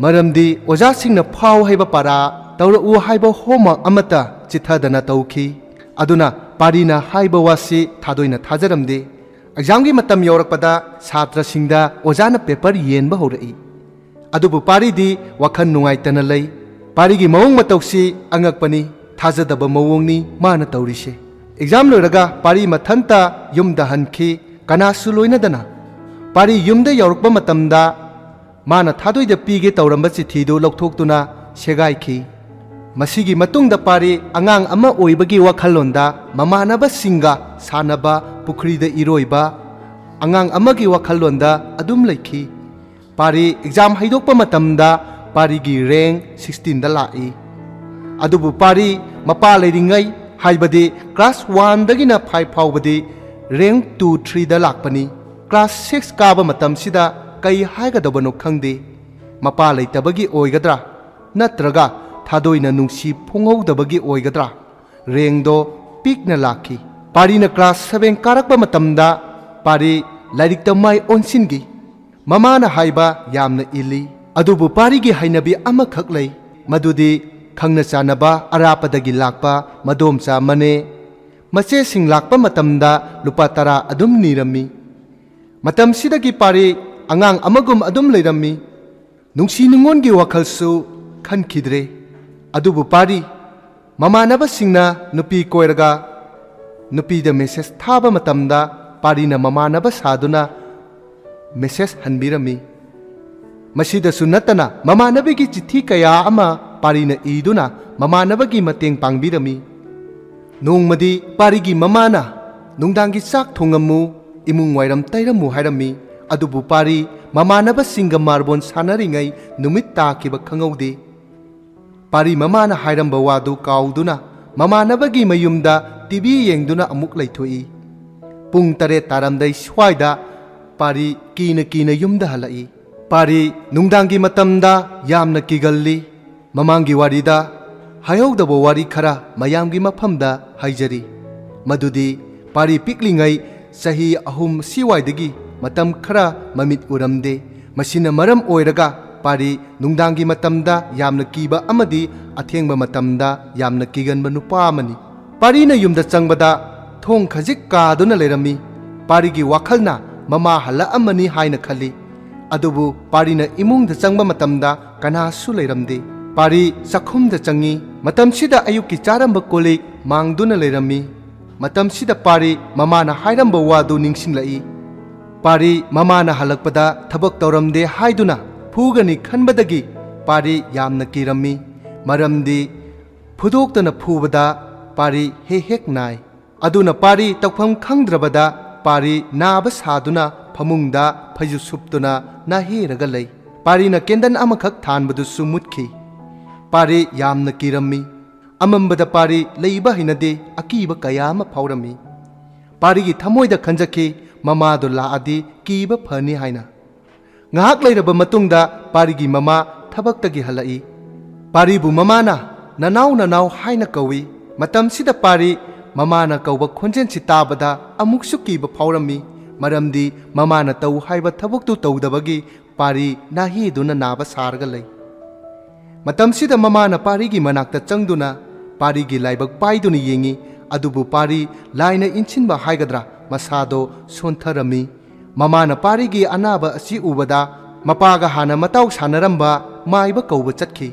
ꯃꯔꯝꯗꯤ ꯑꯣꯖꯥꯁꯤꯡꯅ ꯐꯥꯎ ꯍꯥꯏꯕ ꯄꯥꯔꯥ, ꯇꯧꯔꯛꯎ ꯍꯥꯏꯕ ꯍꯣꯝꯋꯥꯔꯛ ꯑꯃꯠꯇ ꯆꯤꯠꯊꯗꯅ ꯇꯧꯈꯤ꯫ ꯑꯗꯨꯅ ꯄꯥꯔꯤꯅ ꯍꯥꯏꯕ ꯋꯥꯁꯤ ꯊꯥꯗꯣꯏꯅ ꯊꯥꯖꯔꯝꯗꯦ꯫ ꯑꯦꯛꯖꯥꯝꯒꯤ ꯃꯇꯝ ꯌꯧꯔꯛꯄꯗ ꯁꯥꯇ꯭ꯔꯁꯤꯡꯗ ꯑꯣꯖꯥꯅ ꯄꯦꯄꯔ ꯌꯦꯟꯕ ꯍꯧꯔꯛꯏ꯫ ꯑꯗꯨꯕꯨ ꯄꯥꯔꯤꯗꯤ ꯋꯥꯈꯜ ꯅꯨꯡꯉꯥꯏꯇꯅ ꯂꯩ꯫ ꯄꯥꯔꯤꯒꯤ ꯃꯑꯣꯡ ꯃꯇꯧꯁꯤ ꯑꯉꯛꯄꯅꯤ, ꯊꯥꯖꯗꯕ ꯃꯑꯣꯡꯅꯤ ꯃꯥꯅ ꯇꯧꯔꯤꯁꯦ꯫ ꯑꯦꯛꯖꯥꯝ ꯂꯣꯏꯔꯒ ꯄꯥꯔꯤ ꯃꯊꯟꯇ ꯌꯨꯝꯗ ꯍꯟꯈꯤ, ꯀꯅꯥꯁꯨ ꯂꯣꯏꯅꯗꯅ꯫ ꯄꯥꯔꯤ ꯌꯨꯝꯗ ꯌꯧꯔꯛꯄ ꯃꯇꯝꯗ ꯃꯥꯅ ꯊꯥꯗꯣꯏꯗ ꯄꯤꯒꯦ ꯇꯧꯔꯝꯕ ꯆꯤꯊꯤꯗꯨ ꯂꯧꯊꯣꯛꯇꯨꯅ ꯁꯦꯒꯥꯏꯈꯤ꯫ ꯃꯁꯤꯒꯤ ꯃꯇꯨꯡꯗ ꯄꯥꯔꯤ ꯑꯉꯥꯡ ꯑꯃ ꯑꯣꯏꯕꯒꯤ ꯋꯥꯈꯜꯂꯣꯟꯗ ꯃꯃꯥꯟꯅꯕꯁꯤꯡꯒ ꯁꯥꯟꯅꯕ, ꯄꯨꯈ꯭ꯔꯤꯗ ꯏꯔꯣꯏꯕ, ꯑꯉꯥꯡ ꯑꯃꯒꯤ ꯋꯥꯈꯜꯂꯣꯟꯗ ꯑꯗꯨꯝ ꯂꯩꯈꯤ꯫ ꯄꯥꯔꯤ ꯑꯦꯛꯖꯥꯝ ꯍꯩꯗꯣꯛꯄ ꯃꯇꯝꯗ ꯄꯥꯔꯤꯒꯤ ꯔꯦꯡ ꯁꯤꯛꯁꯇꯤꯟꯗ ꯂꯥꯛꯏ꯫ ꯑꯗꯨꯕꯨ ꯄꯥꯔꯤ ꯃꯄꯥ ꯂꯩꯔꯤꯉꯩ, ꯍꯥꯏꯕꯗꯤ ꯀ꯭ꯂꯥꯁ ꯋꯥꯟꯗꯒꯤꯅ ꯐꯥꯏꯚ ꯐꯥꯎꯕꯗꯤ ꯔꯦꯡ ꯇꯨ ꯊ꯭ꯔꯤꯗ ꯂꯥꯛꯄꯅꯤ꯫ ꯀ꯭ꯂꯥꯁ ꯁꯤꯛꯁ ꯀꯥꯕ ꯃꯇꯝꯁꯤꯗ ꯀꯩ ꯍꯥꯏꯒꯗꯕꯅꯣ ꯈꯪꯗꯦ꯫ ꯃꯄꯥ ꯂꯩꯇꯕꯒꯤ ꯑꯣꯏꯒꯗ꯭ꯔꯥ, ꯅꯠꯇ꯭ꯔꯒ ꯊꯥꯗꯣꯏꯅ ꯅꯨꯡꯁꯤ ꯐꯣꯡꯍꯧꯗꯕꯒꯤ ꯑꯣꯏꯒꯗ꯭ꯔꯥ, ꯔꯦꯡꯗꯣ ꯄꯤꯛꯅ ꯂꯥꯛꯈꯤ꯫ ꯄꯥꯔꯤꯅ ꯀ꯭ꯂꯥꯁ ꯁꯚꯦꯟ ꯀꯥꯔꯛꯄ ꯃꯇꯝꯗ ꯄꯥꯔꯤ ꯂꯥꯏꯔꯤꯛꯇ ꯃꯥꯏ ꯑꯣꯟꯁꯤꯟꯈꯤ꯫ ꯃꯃꯥꯅ ꯍꯥꯏꯕ ꯌꯥꯝꯅ ꯏꯜꯂꯤ꯫ ꯑꯗꯨꯕꯨ ꯄꯥꯔꯤꯒꯤ ꯍꯩꯅꯕꯤ ꯑꯃꯈꯛ ꯂꯩ, ꯃꯗꯨꯗꯤ ꯈꯪꯅ ꯆꯥꯟꯅꯕ ꯑꯔꯥꯞꯄꯗꯒꯤ ꯂꯥꯛꯄ ꯃꯗꯣꯝꯆꯥ ꯑꯃꯅꯦ꯫ ꯃꯆꯦꯁꯤꯡ ꯂꯥꯛꯄ ꯃꯇꯝꯗ ꯂꯨꯄꯥ ꯇꯔꯥ ꯑꯗꯨꯝ ꯅꯤꯔꯝꯃꯤ꯫ ꯃꯇꯝꯁꯤꯗꯒꯤ ꯄꯥꯔꯤ ꯑꯉꯥꯡ ꯑꯃꯒꯨꯝ ꯑꯗꯨꯝ ꯂꯩꯔꯝꯃꯤ꯫ ꯅꯨꯡꯁꯤ ꯅꯨꯡꯉꯣꯟꯒꯤ ꯋꯥꯈꯜꯁꯨ ꯈꯟꯈꯤꯗ꯭ꯔꯦ꯫ ꯑꯗꯨꯕꯨ ꯄꯥꯔꯤ ꯃꯃꯥꯟꯅꯕꯁꯤꯡꯅ ꯅꯨꯄꯤ ꯀꯣꯏꯔꯒ ꯅꯨꯄꯤꯗ ꯃꯦꯁꯦꯖ ꯊꯥꯕ ꯃꯇꯝꯗ ꯄꯥꯔꯤꯅ ꯃꯃꯥꯟꯅꯕ ꯁꯥꯗꯨꯅ ꯃꯦꯁꯦꯖ ꯍꯟꯕꯤꯔꯝꯃꯤ꯫ ꯃꯁꯤꯗꯁꯨ ꯅꯠꯇꯅ ꯃꯃꯥꯟꯅꯕꯤꯒꯤ ꯆꯤꯊꯤ ꯀꯌꯥ ꯑꯃ ꯄꯥꯔꯤꯅ ꯏꯗꯨꯅ ꯃꯃꯥꯟꯅꯕꯒꯤ ꯃꯇꯦꯡ ꯄꯥꯡꯕꯤꯔꯝꯃꯤ꯫ ꯅꯣꯡꯃꯗꯤ ꯄꯥꯔꯤꯒꯤ ꯃꯃꯥꯅ ꯅꯨꯡꯗꯥꯡꯒꯤ ꯆꯥꯛ ꯊꯣꯡꯉꯝꯃꯨ, ꯏꯃꯨꯡ ꯋꯥꯏꯔꯝ ꯇꯩꯔꯝꯃꯨ ꯍꯥꯏꯔꯝꯃꯤ꯫ ꯑꯗꯨꯕꯨ ꯄꯥꯔꯤ ꯃꯃꯥꯟꯅꯕꯁꯤꯡꯒ ꯃꯥꯔꯕꯣꯜ ꯁꯥꯟꯅꯔꯤꯉꯩ ꯅꯨꯃꯤꯠ ꯇꯥꯈꯤꯕ ꯈꯪꯍꯧꯗꯦ꯫ ꯄꯥꯔꯤ ꯃꯃꯥꯅ ꯍꯥꯏꯔꯝꯕ ꯋꯥꯗꯨ ꯀꯥꯎꯗꯨꯅ ꯃꯃꯥꯟꯅꯕꯒꯤ ꯃꯌꯨꯝꯗ ꯇꯤ ꯚꯤ ꯌꯦꯡꯗꯨꯅ ꯑꯃꯨꯛ ꯂꯩꯊꯣꯛꯏ꯫ ꯄꯨꯡ ꯇꯔꯦꯠ ꯇꯥꯔꯝꯗꯥꯏ ꯁ꯭ꯋꯥꯏꯗ ꯄꯥꯔꯤ ꯀꯤꯅ ꯀꯤꯅ ꯌꯨꯝꯗ ꯍꯜꯂꯛꯏ꯫ ꯄꯥꯔꯤ ꯅꯨꯡꯗꯥꯡꯒꯤ ꯃꯇꯝꯗ ꯌꯥꯝꯅ ꯀꯤꯒꯜꯂꯤ꯫ ꯃꯃꯥꯡꯒꯤ ꯋꯥꯔꯤꯗ ꯍꯥꯏꯍꯧꯗꯕ ꯋꯥꯔꯤ ꯈꯔ ꯃꯌꯥꯝꯒꯤ ꯃꯐꯝꯗ ꯍꯥꯏꯖꯔꯤ꯫ ꯃꯗꯨꯗꯤ ꯄꯥꯔꯤ ꯄꯤꯛꯂꯤꯉꯩ ꯆꯍꯤ ꯑꯍꯨꯝ ꯁꯤꯋꯥꯏꯗꯒꯤ ꯃꯇꯝ ꯈꯔ ꯃꯃꯤꯠ ꯎꯔꯝꯗꯦ꯫ ꯃꯁꯤꯅ ꯃꯔꯝ ꯑꯣꯏꯔꯒ ꯄꯥꯔꯤ ꯅꯨꯡꯗꯥꯡꯒꯤ ꯃꯇꯝꯗ ꯌꯥꯝꯅ ꯀꯤꯕ ꯑꯃꯗꯤ ꯑꯊꯦꯡꯕ ꯃꯇꯝꯗ ꯌꯥꯝꯅ ꯀꯤꯒꯟꯕ ꯅꯨꯄꯥ ꯑꯃꯅꯤ꯫ ꯄꯥꯔꯤꯅ ꯌꯨꯝꯗ ꯆꯪꯕꯗ ꯊꯣꯡ ꯈꯖꯤꯛ ꯀꯥꯗꯨꯅ ꯂꯩꯔꯝꯃꯤ꯫ ꯄꯥꯔꯤꯒꯤ ꯋꯥꯈꯜꯅ ꯃꯃꯥ ꯍꯜꯂꯛꯑꯝꯃꯅꯤ ꯍꯥꯏꯅ ꯈꯜꯂꯤ꯫ ꯑꯗꯨꯕꯨ ꯄꯥꯔꯤꯅ ꯏꯃꯨꯡꯗ ꯆꯪꯕ ꯃꯇꯝꯗ ꯀꯅꯥꯁꯨ ꯂꯩꯔꯝꯗꯦ꯫ ꯄꯥꯔꯤ ꯆꯥꯛꯈꯨꯝꯗ ꯆꯪꯉꯤ꯫ ꯃꯇꯝꯁꯤꯗ ꯑꯌꯨꯛꯀꯤ ꯆꯥꯔꯝꯕ ꯀꯣꯜꯂꯤꯛ ꯃꯥꯡꯗꯨꯅ ꯂꯩꯔꯝꯃꯤ꯫ ꯃꯇꯝꯁꯤꯗ ꯄꯥꯔꯤ ꯃꯃꯥꯅ ꯍꯥꯏꯔꯝꯕ ꯋꯥꯗꯨ ꯅꯤꯡꯁꯤꯡꯂꯛꯏ꯫ ꯄꯥꯔꯤ ꯃꯃꯥꯅ ꯍꯜꯂꯛꯄꯗ ꯊꯕꯛ ꯇꯧꯔꯝꯗꯦ ꯍꯥꯏꯗꯨꯅ ꯐꯨꯒꯅꯤ ꯈꯟꯕꯗꯒꯤ ꯄꯥꯔꯤ ꯌꯥꯝꯅ ꯀꯤꯔꯝꯃꯤ꯫ ꯃꯔꯝꯗꯤ ꯐꯨꯗꯣꯛꯇꯅ ꯐꯨꯕꯗ ꯄꯥꯔꯤ ꯍꯦꯛ ꯍꯦꯛ ꯅꯥꯏ꯫ ꯑꯗꯨꯅ ꯄꯥꯔꯤ ꯇꯧꯐꯝ ꯈꯪꯗ꯭ꯔꯕꯗ ꯄꯥꯔꯤ ꯅꯥꯕ ꯁꯥꯗꯨꯅ ꯐꯃꯨꯡꯗ ꯐꯩꯖꯨꯞ ꯁꯨꯞꯇꯨꯅ ꯅꯥꯍꯦꯔꯒ ꯂꯩ꯫ ꯄꯥꯔꯤꯅ ꯀꯦꯟꯗꯜ ꯑꯃꯈꯛ ꯊꯥꯟꯕꯗꯨꯁꯨ ꯃꯨꯠꯈꯤ꯫ ꯄꯥꯔꯤ ꯌꯥꯝꯅ ꯀꯤꯔꯝꯃꯤ꯫ ꯑꯃꯝꯕꯗ ꯄꯥꯔꯤ ꯂꯩꯕ ꯍꯩꯅꯗꯦ, ꯑꯀꯤꯕ ꯀꯌꯥ ꯑꯃ ꯐꯥꯎꯔꯝꯃꯤ꯫ ꯄꯥꯔꯤꯒꯤ ꯊꯃꯣꯏꯗ ꯈꯟꯖꯈꯤ, ꯃꯃꯥꯗꯣ ꯂꯥꯛꯑꯗꯤ ꯀꯤꯕ ꯐꯅꯤ ꯍꯥꯏꯅ꯫ ꯉꯥꯏꯍꯥꯛ ꯂꯩꯔꯕ ꯃꯇꯨꯡꯗ ꯄꯥꯔꯤꯒꯤ ꯃꯃꯥ ꯊꯕꯛꯇꯒꯤ ꯍꯜꯂꯛꯏ꯫ ꯄꯥꯔꯤꯕꯨ ꯃꯃꯥꯅ "ꯅꯅꯥꯎ, ꯅꯅꯥꯎ" ꯍꯥꯏꯅ ꯀꯧꯏ꯫ ꯃꯇꯝꯁꯤꯗ ꯄꯥꯔꯤ ꯃꯃꯥꯅ ꯀꯧꯕ ꯈꯣꯟꯖꯦꯜꯁꯤ ꯇꯥꯕꯗ ꯑꯃꯨꯛꯁꯨ ꯀꯤꯕ ꯐꯥꯎꯔꯝꯃꯤ, ꯃꯔꯝꯗꯤ ꯃꯃꯥꯅ ꯇꯧ ꯍꯥꯏꯕ ꯊꯕꯛꯇꯨ ꯇꯧꯗꯕꯒꯤ ꯄꯥꯔꯤ ꯅꯥꯍꯦꯗꯨꯅ ꯅꯥꯕ ꯁꯥꯔꯒ ꯂꯩ꯫ ꯃꯇꯝꯁꯤꯗ ꯃꯃꯥꯅ ꯄꯥꯔꯤꯒꯤ ꯃꯅꯥꯛꯇ ꯆꯪꯗꯨꯅ ꯄꯥꯔꯤꯒꯤ ꯂꯥꯏꯕꯛ ꯄꯥꯏꯗꯨꯅ ꯌꯦꯡꯉꯤ꯫ ꯑꯗꯨꯕꯨ ꯄꯥꯔꯤ ꯂꯥꯏꯅ ꯏꯟꯁꯤꯟꯕ ꯍꯥꯏꯒꯗ꯭ꯔꯥ, ꯃꯁꯥꯗꯣ ꯁꯣꯟꯊꯔꯝꯃꯤ꯫ ꯃꯃꯥꯅ ꯄꯥꯔꯤꯒꯤ ꯑꯅꯥꯕ ꯑꯁꯤ ꯎꯕꯗ ꯃꯄꯥꯒ ꯍꯥꯟꯅ ꯃꯇꯥꯎ ꯁꯥꯟꯅꯔꯝꯕ ꯃꯥꯏꯕ ꯀꯧꯕ ꯆꯠꯈꯤ꯫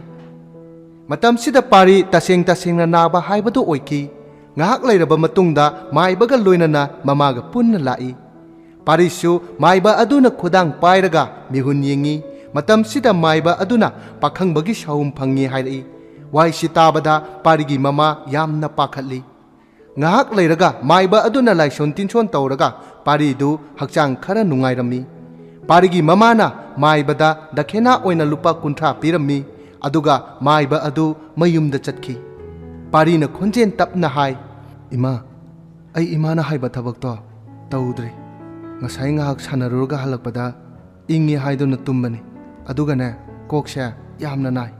ꯃꯇꯝꯁꯤꯗ ꯄꯥꯔꯤ ꯇꯁꯦꯡ ꯇꯁꯦꯡꯅ ꯅꯥꯕ ꯍꯥꯏꯕꯗꯨ ꯑꯣꯏꯈꯤ꯫ ꯉꯥꯏꯍꯥꯛ ꯂꯩꯔꯕ ꯃꯇꯨꯡꯗ ꯃꯥꯏꯕꯒ ꯂꯣꯏꯅꯅ ꯃꯃꯥꯒ ꯄꯨꯟꯅ ꯂꯥꯛꯏ꯫ ꯄꯥꯔꯤꯁꯨ ꯃꯥꯏꯕ ꯑꯗꯨꯅ ꯈꯨꯗꯥꯡ ꯄꯥꯏꯔꯒ ꯃꯤꯍꯨꯟ ꯌꯦꯡꯉꯤ꯫ ꯃꯇꯝꯁꯤꯗ ꯃꯥꯏꯕ ꯑꯗꯨꯅ ꯄꯥꯈꯪꯕꯒꯤ ꯁꯥꯍꯨꯝ ꯐꯪꯉꯤ ꯍꯥꯏꯔꯛꯏ꯫ ꯋꯥꯍꯩꯁꯤ ꯇꯥꯕꯗ ꯄꯥꯔꯤꯒꯤ ꯃꯃꯥ ꯌꯥꯝꯅ ꯄꯥꯈꯠꯂꯤ꯫ ꯉꯥꯏꯍꯥꯛ ꯂꯩꯔꯒ ꯃꯥꯏꯕ ꯑꯗꯨꯅ ꯂꯥꯏꯁꯣꯟ ꯇꯤꯟꯁꯣꯟ ꯇꯧꯔꯒ ꯄꯥꯔꯤꯗꯨ ꯍꯛꯆꯥꯡ ꯈꯔ ꯅꯨꯡꯉꯥꯏꯔꯝꯃꯤ꯫ ꯄꯥꯔꯤꯒꯤ ꯃꯃꯥꯅ ꯃꯥꯏꯕꯗ ꯗꯈꯤꯅꯥ ꯑꯣꯏꯅ ꯂꯨꯄꯥ ꯀꯨꯟꯊ꯭ꯔꯥ ꯄꯤꯔꯝꯃꯤ꯫ ꯑꯗꯨꯒ ꯃꯥꯏꯕ ꯑꯗꯨ ꯃꯌꯨꯝꯗ ꯆꯠꯈꯤ꯫ ꯄꯥꯔꯤꯅ ꯈꯣꯟꯖꯦꯜ ꯇꯞꯅ ꯍꯥꯏ, "ꯏꯃꯥ, ꯑꯩ ꯏꯃꯥꯅ ꯍꯥꯏꯕ ꯊꯕꯛꯇꯣ ꯇꯧꯗ꯭ꯔꯤ꯫ ꯉꯁꯥꯏ ꯉꯥꯏꯍꯥꯛ ꯁꯥꯟꯅꯔꯨꯔꯒ ꯍꯜꯂꯛꯄꯗ ꯏꯪꯉꯤ ꯍꯥꯏꯗꯨꯅ ꯇꯨꯝꯕꯅꯤ꯫ ꯑꯗꯨꯒꯅꯦ, ꯀꯣꯛꯁꯦ ꯌꯥꯝꯅ ꯅꯥꯏ꯫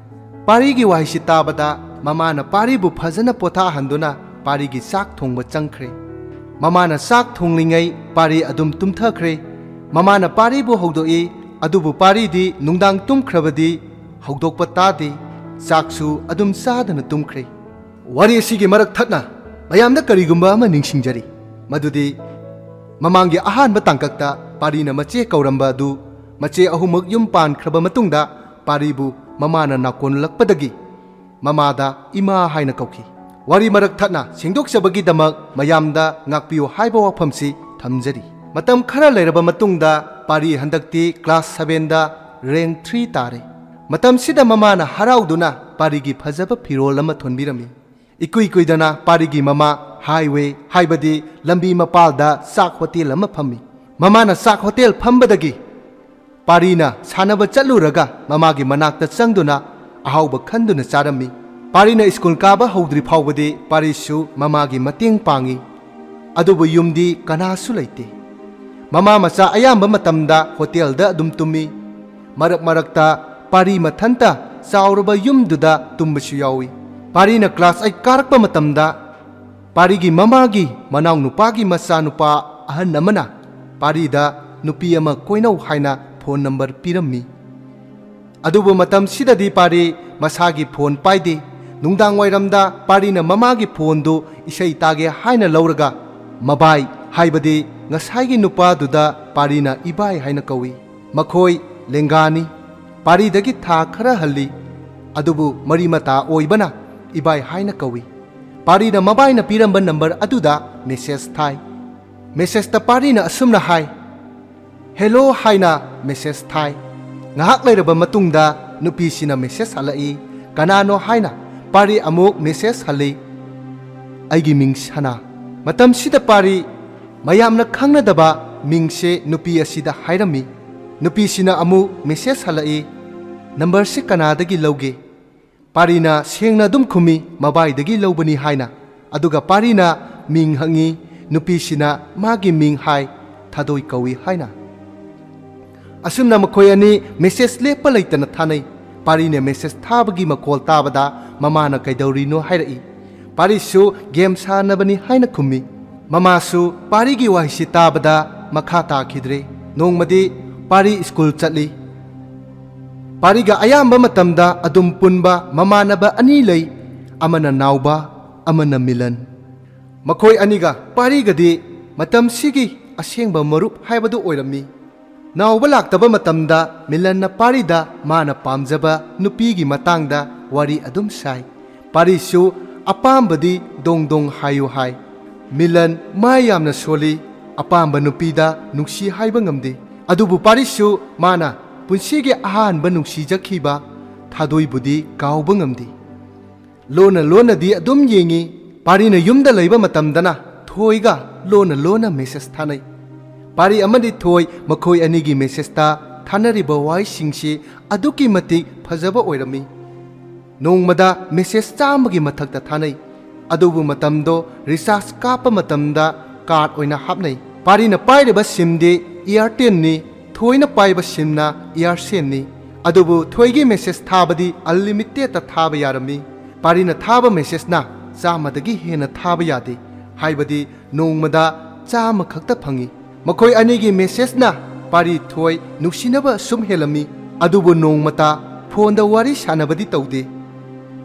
ꯄꯥꯔꯤꯒꯤ ꯋꯥꯍꯩꯁꯤ ꯇꯥꯕꯗ ꯃꯃꯥꯅ ꯄꯥꯔꯤꯕꯨ ꯐꯖꯅ ꯄꯣꯊꯥꯍꯟꯗꯨꯅ ꯄꯥꯔꯤꯒꯤ ꯆꯥꯛ ꯊꯣꯡꯕ ꯆꯪꯈ꯭ꯔꯦ꯫ ꯃꯃꯥꯅ ꯆꯥꯛ ꯊꯣꯡꯂꯤꯉꯩ ꯄꯥꯔꯤ ꯑꯗꯨꯝ ꯇꯨꯝꯊꯈ꯭ꯔꯦ꯫ ꯃꯃꯥꯅ ꯄꯥꯔꯤꯕꯨ ꯍꯧꯗꯣꯛꯏ, ꯑꯗꯨꯕꯨ ꯄꯥꯔꯤꯗꯤ ꯅꯨꯡꯗꯥꯡ ꯇꯨꯝꯈ꯭ꯔꯕꯗꯤ ꯍꯧꯗꯣꯛꯄ ꯇꯥꯗꯦ꯫ ꯆꯥꯛꯁꯨ ꯑꯗꯨꯝ ꯆꯥꯗꯅ ꯇꯨꯝꯈ꯭ꯔꯦ꯫ ꯋꯥꯔꯤ ꯑꯁꯤꯒꯤ ꯃꯔꯛ ꯊꯠꯅ ꯃꯌꯥꯝꯗ ꯀꯔꯤꯒꯨꯝꯕ ꯑꯃ ꯅꯤꯡꯁꯤꯡꯖꯔꯤ, ꯃꯗꯨꯗꯤ ꯃꯃꯥꯡꯒꯤ ꯑꯍꯥꯟꯕ ꯇꯥꯡꯀꯛꯇ ꯄꯥꯔꯤꯅ ꯃꯆꯦ ꯀꯧꯔꯝꯕ ꯑꯗꯨ ꯃꯆꯦ ꯑꯍꯨꯝꯃꯛ ꯌꯨꯝ ꯄꯥꯟꯈ꯭ꯔꯕ ꯃꯇꯨꯡꯗ ꯄꯥꯔꯤꯕꯨ ꯃꯃꯥꯅ ꯅꯥꯀꯣꯟꯂꯛꯄꯗꯒꯤ ꯃꯃꯥꯗ ꯏꯃꯥ ꯍꯥꯏꯅ ꯀꯧꯈꯤ꯫ ꯋꯥꯔꯤ ꯃꯔꯛ ꯊꯠꯅ ꯁꯦꯡꯗꯣꯛꯆꯕꯒꯤꯗꯃꯛ ꯃꯌꯥꯝꯗ ꯉꯥꯛꯄꯤꯌꯨ ꯍꯥꯏꯕ ꯋꯥꯐꯝꯁꯤ ꯊꯝꯖꯔꯤ꯫ ꯃꯇꯝ ꯈꯔ ꯂꯩꯔꯕ ꯃꯇꯨꯡꯗ ꯄꯥꯔꯤ ꯍꯟꯗꯛꯇꯤ class sevenꯗ rank three ꯇꯥꯔꯦ꯫ ꯃꯇꯝꯁꯤꯗ ꯃꯃꯥꯅ ꯍꯔꯥꯎꯗꯨꯅ ꯄꯥꯔꯤꯒꯤ ꯐꯖꯕ ꯐꯤꯔꯣꯜ ꯑꯃ ꯊꯣꯟꯕꯤꯔꯝꯃꯤ꯫ ꯏꯀꯨꯏ ꯀꯨꯏꯗꯅ ꯄꯥꯔꯤꯒꯤ ꯃꯃꯥ highway, ꯍꯥꯏꯕꯗꯤ ꯂꯝꯕꯤ ꯃꯄꯥꯜꯗ ꯆꯥꯛ ꯍꯣꯇꯦꯜ ꯑꯃ ꯐꯝꯃꯤ꯫ ꯃꯃꯥꯅ ꯆꯥꯛ ꯍꯣꯇꯦꯜ ꯐꯝꯕꯗꯒꯤ ꯄꯥꯔꯤꯅ ꯁꯥꯟꯅꯕ ꯆꯠꯂꯨꯔꯒ ꯃꯃꯥꯒꯤ ꯃꯅꯥꯛꯇ ꯆꯪꯗꯨꯅ ꯑꯍꯥꯎꯕ ꯈꯟꯗꯨꯅ ꯆꯥꯔꯝꯃꯤ꯫ ꯄꯥꯔꯤꯅ ꯁ꯭ꯀꯨꯜ ꯀꯥꯕ ꯍꯧꯗ꯭ꯔꯤ ꯐꯥꯎꯕꯗꯤ ꯄꯥꯔꯤꯁꯨ ꯃꯃꯥꯒꯤ ꯃꯇꯦꯡ ꯄꯥꯡꯉꯤ꯫ ꯑꯗꯨꯕꯨ ꯌꯨꯝꯗꯤ ꯀꯅꯥꯁꯨ ꯂꯩꯇꯦ꯫ ꯃꯃꯥ ꯃꯆꯥ ꯑꯌꯥꯝꯕ ꯃꯇꯝꯗ ꯍꯣꯇꯦꯜꯗ ꯑꯗꯨꯝ ꯇꯨꯝꯃꯤ꯫ ꯃꯔꯛ ꯃꯔꯛꯇ ꯄꯥꯔꯤ ꯃꯊꯟꯇ ꯆꯥꯎꯔꯕ ꯌꯨꯝꯗꯨꯗ ꯇꯨꯝꯕꯁꯨ ꯌꯥꯎꯏ꯫ ꯄꯥꯔꯤꯅ class eight ꯀꯥꯔꯛꯄ ꯃꯇꯝꯗ ꯄꯥꯔꯤꯒꯤ ꯃꯃꯥꯒꯤ ꯃꯅꯥꯎꯅꯨꯄꯥꯒꯤ ꯃꯆꯥꯅꯨꯄꯥ ꯑꯍꯟ ꯑꯃꯅ ꯄꯥꯔꯤꯗ ꯅꯨꯄꯤ ꯑꯃ ꯀꯣꯏꯅꯧ ꯍꯥꯏꯅ phone number ꯄꯤꯔꯝꯃꯤ꯫ ꯑꯗꯨꯕꯨ ꯃꯇꯝꯁꯤꯗꯗꯤ ꯄꯥꯔꯤ ꯃꯁꯥꯒꯤ phone ꯄꯥꯏꯗꯦ꯫ ꯅꯨꯡꯗꯥꯡ ꯋꯥꯏꯔꯝꯗ ꯄꯥꯔꯤꯅ ꯃꯃꯥꯒꯤ phoneꯗꯨ ꯏꯁꯩ ꯇꯥꯒꯦ ꯍꯥꯏꯅ ꯂꯧꯔꯒ ꯃꯕꯥꯏ, ꯍꯥꯏꯕꯗꯤ ꯉꯁꯥꯏꯒꯤ ꯅꯨꯄꯥꯗꯨꯗ ꯄꯥꯔꯤꯅ ꯏꯕꯥꯏ ꯍꯥꯏꯅ ꯀꯧꯏ꯫ ꯃꯈꯣꯏ ꯂꯦꯡꯒꯥꯅꯤ꯫ ꯄꯥꯔꯤꯗꯒꯤ ꯊꯥ ꯈꯔ ꯍꯜꯂꯤ꯫ ꯑꯗꯨꯕꯨ ꯃꯔꯤ ꯃꯇꯥ ꯑꯣꯏꯕꯅ ꯏꯕꯥꯏ ꯍꯥꯏꯅ ꯀꯧꯏ꯫ ꯄꯥꯔꯤꯅ ꯃꯕꯥꯏꯅ ꯄꯤꯔꯝꯕ number ꯑꯗꯨꯗ message ꯊꯥꯏ꯫ Messageꯇ ꯄꯥꯔꯤꯅ ꯑꯁꯨꯝꯅ ꯍꯥꯏ, "Hello" ꯍꯥꯏꯅ message ꯊꯥꯏ꯫ ꯉꯥꯏꯍꯥꯛ ꯂꯩꯔꯕ ꯃꯇꯨꯡꯗ ꯅꯨꯄꯤꯁꯤꯅ message ꯍꯜꯂꯛꯏ꯫ "ꯀꯅꯥꯅꯣ?" ꯍꯥꯏꯅ ꯄꯥꯔꯤ ꯑꯃꯨꯛ message ꯍꯜꯂꯤ, "ꯑꯩꯒꯤ ꯃꯤꯡ ꯁꯅꯥ"꯫ ꯃꯇꯝꯁꯤꯗ ꯄꯥꯔꯤ ꯃꯌꯥꯝꯅ ꯈꯪꯅꯗꯕ ꯃꯤꯡꯁꯦ ꯅꯨꯄꯤ ꯑꯁꯤꯗ ꯍꯥꯏꯔꯝꯃꯤ꯫ ꯅꯨꯄꯤꯁꯤꯅ ꯑꯃꯨꯛ message ꯍꯜꯂꯛꯏ, "Numberꯁꯤ ꯀꯅꯥꯗꯒꯤ ꯂꯧꯒꯦ?" ꯄꯥꯔꯤꯅ ꯁꯦꯡꯅ ꯑꯗꯨꯝ ꯈꯨꯝꯃꯤ, "ꯃꯕꯥꯏꯗꯒꯤ ꯂꯧꯕꯅꯤ" ꯍꯥꯏꯅ꯫ ꯑꯗꯨꯒ ꯄꯥꯔꯤꯅ ꯃꯤꯡ ꯍꯪꯉꯤ, ꯅꯨꯄꯤꯁꯤꯅ ꯃꯥꯒꯤ ꯃꯤꯡ ꯍꯥꯏ꯫ ꯊꯥꯗꯣꯏ ꯀꯧꯏ ꯍꯥꯏꯅ꯫ ꯑꯁꯨꯝꯅ ꯃꯈꯣꯏ ꯑꯅꯤ ꯃꯦꯁꯦꯖ ꯂꯦꯞꯄ ꯂꯩꯇꯅ ꯊꯥꯅꯩ꯫ ꯄꯥꯔꯤꯅ ꯃꯦꯁꯦꯖ ꯊꯥꯕꯒꯤ ꯃꯈꯣꯜ ꯇꯥꯕꯗ ꯃꯃꯥꯅ ꯀꯩꯗꯧꯔꯤꯅꯣ ꯍꯥꯏꯔꯛꯏ꯫ ꯄꯥꯔꯤꯁꯨ ꯒꯦꯝ ꯁꯥꯟꯅꯕꯅꯤ ꯍꯥꯏꯅ ꯈꯨꯝꯃꯤ꯫ ꯃꯃꯥꯁꯨ ꯄꯥꯔꯤꯒꯤ ꯋꯥꯍꯩꯁꯤ ꯇꯥꯕꯗ ꯃꯈꯥ ꯇꯥꯈꯤꯗ꯭ꯔꯦ꯫ ꯅꯣꯡꯃꯗꯤ ꯄꯥꯔꯤ ꯁ꯭ꯀꯨꯜ ꯆꯠꯂꯤ꯫ ꯄꯥꯔꯤꯒ ꯑꯌꯥꯝꯕ ꯃꯇꯝꯗ ꯑꯗꯨꯝ ꯄꯨꯟꯕ ꯃꯃꯥꯟꯅꯕ ꯑꯅꯤ ꯂꯩ, ꯑꯃꯅ ꯅꯥꯎꯕ, ꯑꯃꯅ ꯃꯤꯂꯟ꯫ ꯃꯈꯣꯏ ꯑꯅꯤꯒ ꯄꯥꯔꯤꯒꯗꯤ ꯃꯇꯝꯁꯤꯒꯤ ꯑꯁꯦꯡꯕ ꯃꯔꯨꯞ ꯍꯥꯏꯕꯗꯨ ꯑꯣꯏꯔꯝꯃꯤ꯫ ꯅꯥꯎꯕ ꯂꯥꯛꯇꯕ ꯃꯇꯝꯗ ꯃꯤꯂꯟꯅ ꯄꯥꯔꯤꯗ ꯃꯥꯅ ꯄꯥꯝꯖꯕ ꯅꯨꯄꯤꯒꯤ ꯃꯇꯥꯡꯗ ꯋꯥꯔꯤ ꯑꯗꯨꯝ ꯁꯥꯏ꯫ ꯄꯥꯔꯤꯁꯨ ꯑꯄꯥꯝꯕꯗꯤ ꯗꯣꯡ ꯗꯣꯡ ꯍꯥꯏꯌꯨ ꯍꯥꯏ꯫ ꯃꯤꯂꯟ ꯃꯥꯏ ꯌꯥꯝꯅ ꯁꯣꯜꯂꯤ, ꯑꯄꯥꯝꯕ ꯅꯨꯄꯤꯗ ꯅꯨꯡꯁꯤ ꯍꯥꯏꯕ ꯉꯝꯗꯦ꯫ ꯑꯗꯨꯕꯨ ꯄꯥꯔꯤꯁꯨ ꯃꯥꯅ ꯄꯨꯟꯁꯤꯒꯤ ꯑꯍꯥꯟꯕ ꯅꯨꯡꯁꯤꯖꯈꯤꯕ ꯊꯥꯗꯣꯏꯕꯨꯗꯤ ꯀꯥꯎꯕ ꯉꯝꯗꯦ꯫ ꯂꯣꯟꯅ ꯂꯣꯟꯅꯗꯤ ꯑꯗꯨꯝ ꯌꯦꯡꯉꯤ꯫ ꯄꯥꯔꯤꯅ ꯌꯨꯝꯗ ꯂꯩꯕ ꯃꯇꯝꯗꯅ ꯊꯣꯏꯒ ꯂꯣꯟꯅ ꯂꯣꯟꯅ ꯃꯦꯁꯦꯖ ꯊꯥꯅꯩ꯫ ꯄꯥꯔꯤ ꯑꯃꯗꯤ ꯊꯣꯏ ꯃꯈꯣꯏ ꯑꯅꯤꯒꯤ ꯃꯦꯁꯦꯖꯇ ꯊꯥꯅꯔꯤꯕ ꯋꯥꯍꯩꯁꯤꯡꯁꯤ ꯑꯗꯨꯛꯀꯤ ꯃꯇꯤꯛ ꯐꯖꯕ ꯑꯣꯏꯔꯝꯃꯤ꯫ ꯅꯣꯡꯃꯗ ꯃꯦꯁꯦꯖ ꯆꯥꯝꯃꯒꯤ ꯃꯊꯛꯇ ꯊꯥꯅꯩ꯫ ꯑꯗꯨꯕꯨ ꯃꯇꯝꯗꯣ ꯔꯤꯆꯥꯔꯖ ꯀꯥꯞꯄ ꯃꯇꯝꯗ ꯀꯥꯔꯗ ꯑꯣꯏꯅ ꯍꯥꯞꯅꯩ꯫ ꯄꯥꯔꯤꯅ ꯄꯥꯏꯔꯤꯕ ꯁꯤꯝꯗꯤ ꯏꯌꯥꯔꯇꯦꯜꯅꯤ, ꯊꯣꯏꯅ ꯄꯥꯏꯕ ꯁꯤꯝꯅ ꯏꯌꯥꯔꯁꯦꯜꯅꯤ꯫ ꯑꯗꯨꯕꯨ ꯊꯣꯏꯒꯤ ꯃꯦꯁꯦꯖ ꯊꯥꯕꯗꯤ ꯑꯟꯂꯤꯃꯤꯇꯦꯠꯇ ꯊꯥꯕ ꯌꯥꯔꯝꯃꯤ꯫ ꯄꯥꯔꯤꯅ ꯊꯥꯕ ꯃꯦꯁꯦꯖꯅ ꯆꯥꯝꯃꯗꯒꯤ ꯍꯦꯟꯅ ꯊꯥꯕ ꯌꯥꯗꯦ, ꯍꯥꯏꯕꯗꯤ ꯅꯣꯡꯃꯗ ꯆꯥꯝꯃ ꯈꯛꯇ ꯐꯪꯏ꯫ ꯃꯈꯣꯏ ꯑꯅꯤꯒꯤ ꯃꯦꯁꯦꯖꯅ ꯄꯥꯔꯤ ꯊꯣꯏ ꯅꯨꯡꯁꯤꯅꯕ ꯁꯨꯝ ꯍꯦꯜꯂꯝꯃꯤ꯫ ꯑꯗꯨꯕꯨ ꯅꯣꯡꯃꯇ ꯐꯣꯟꯗ ꯋꯥꯔꯤ ꯁꯥꯟꯅꯕꯗꯤ ꯇꯧꯗꯦ꯫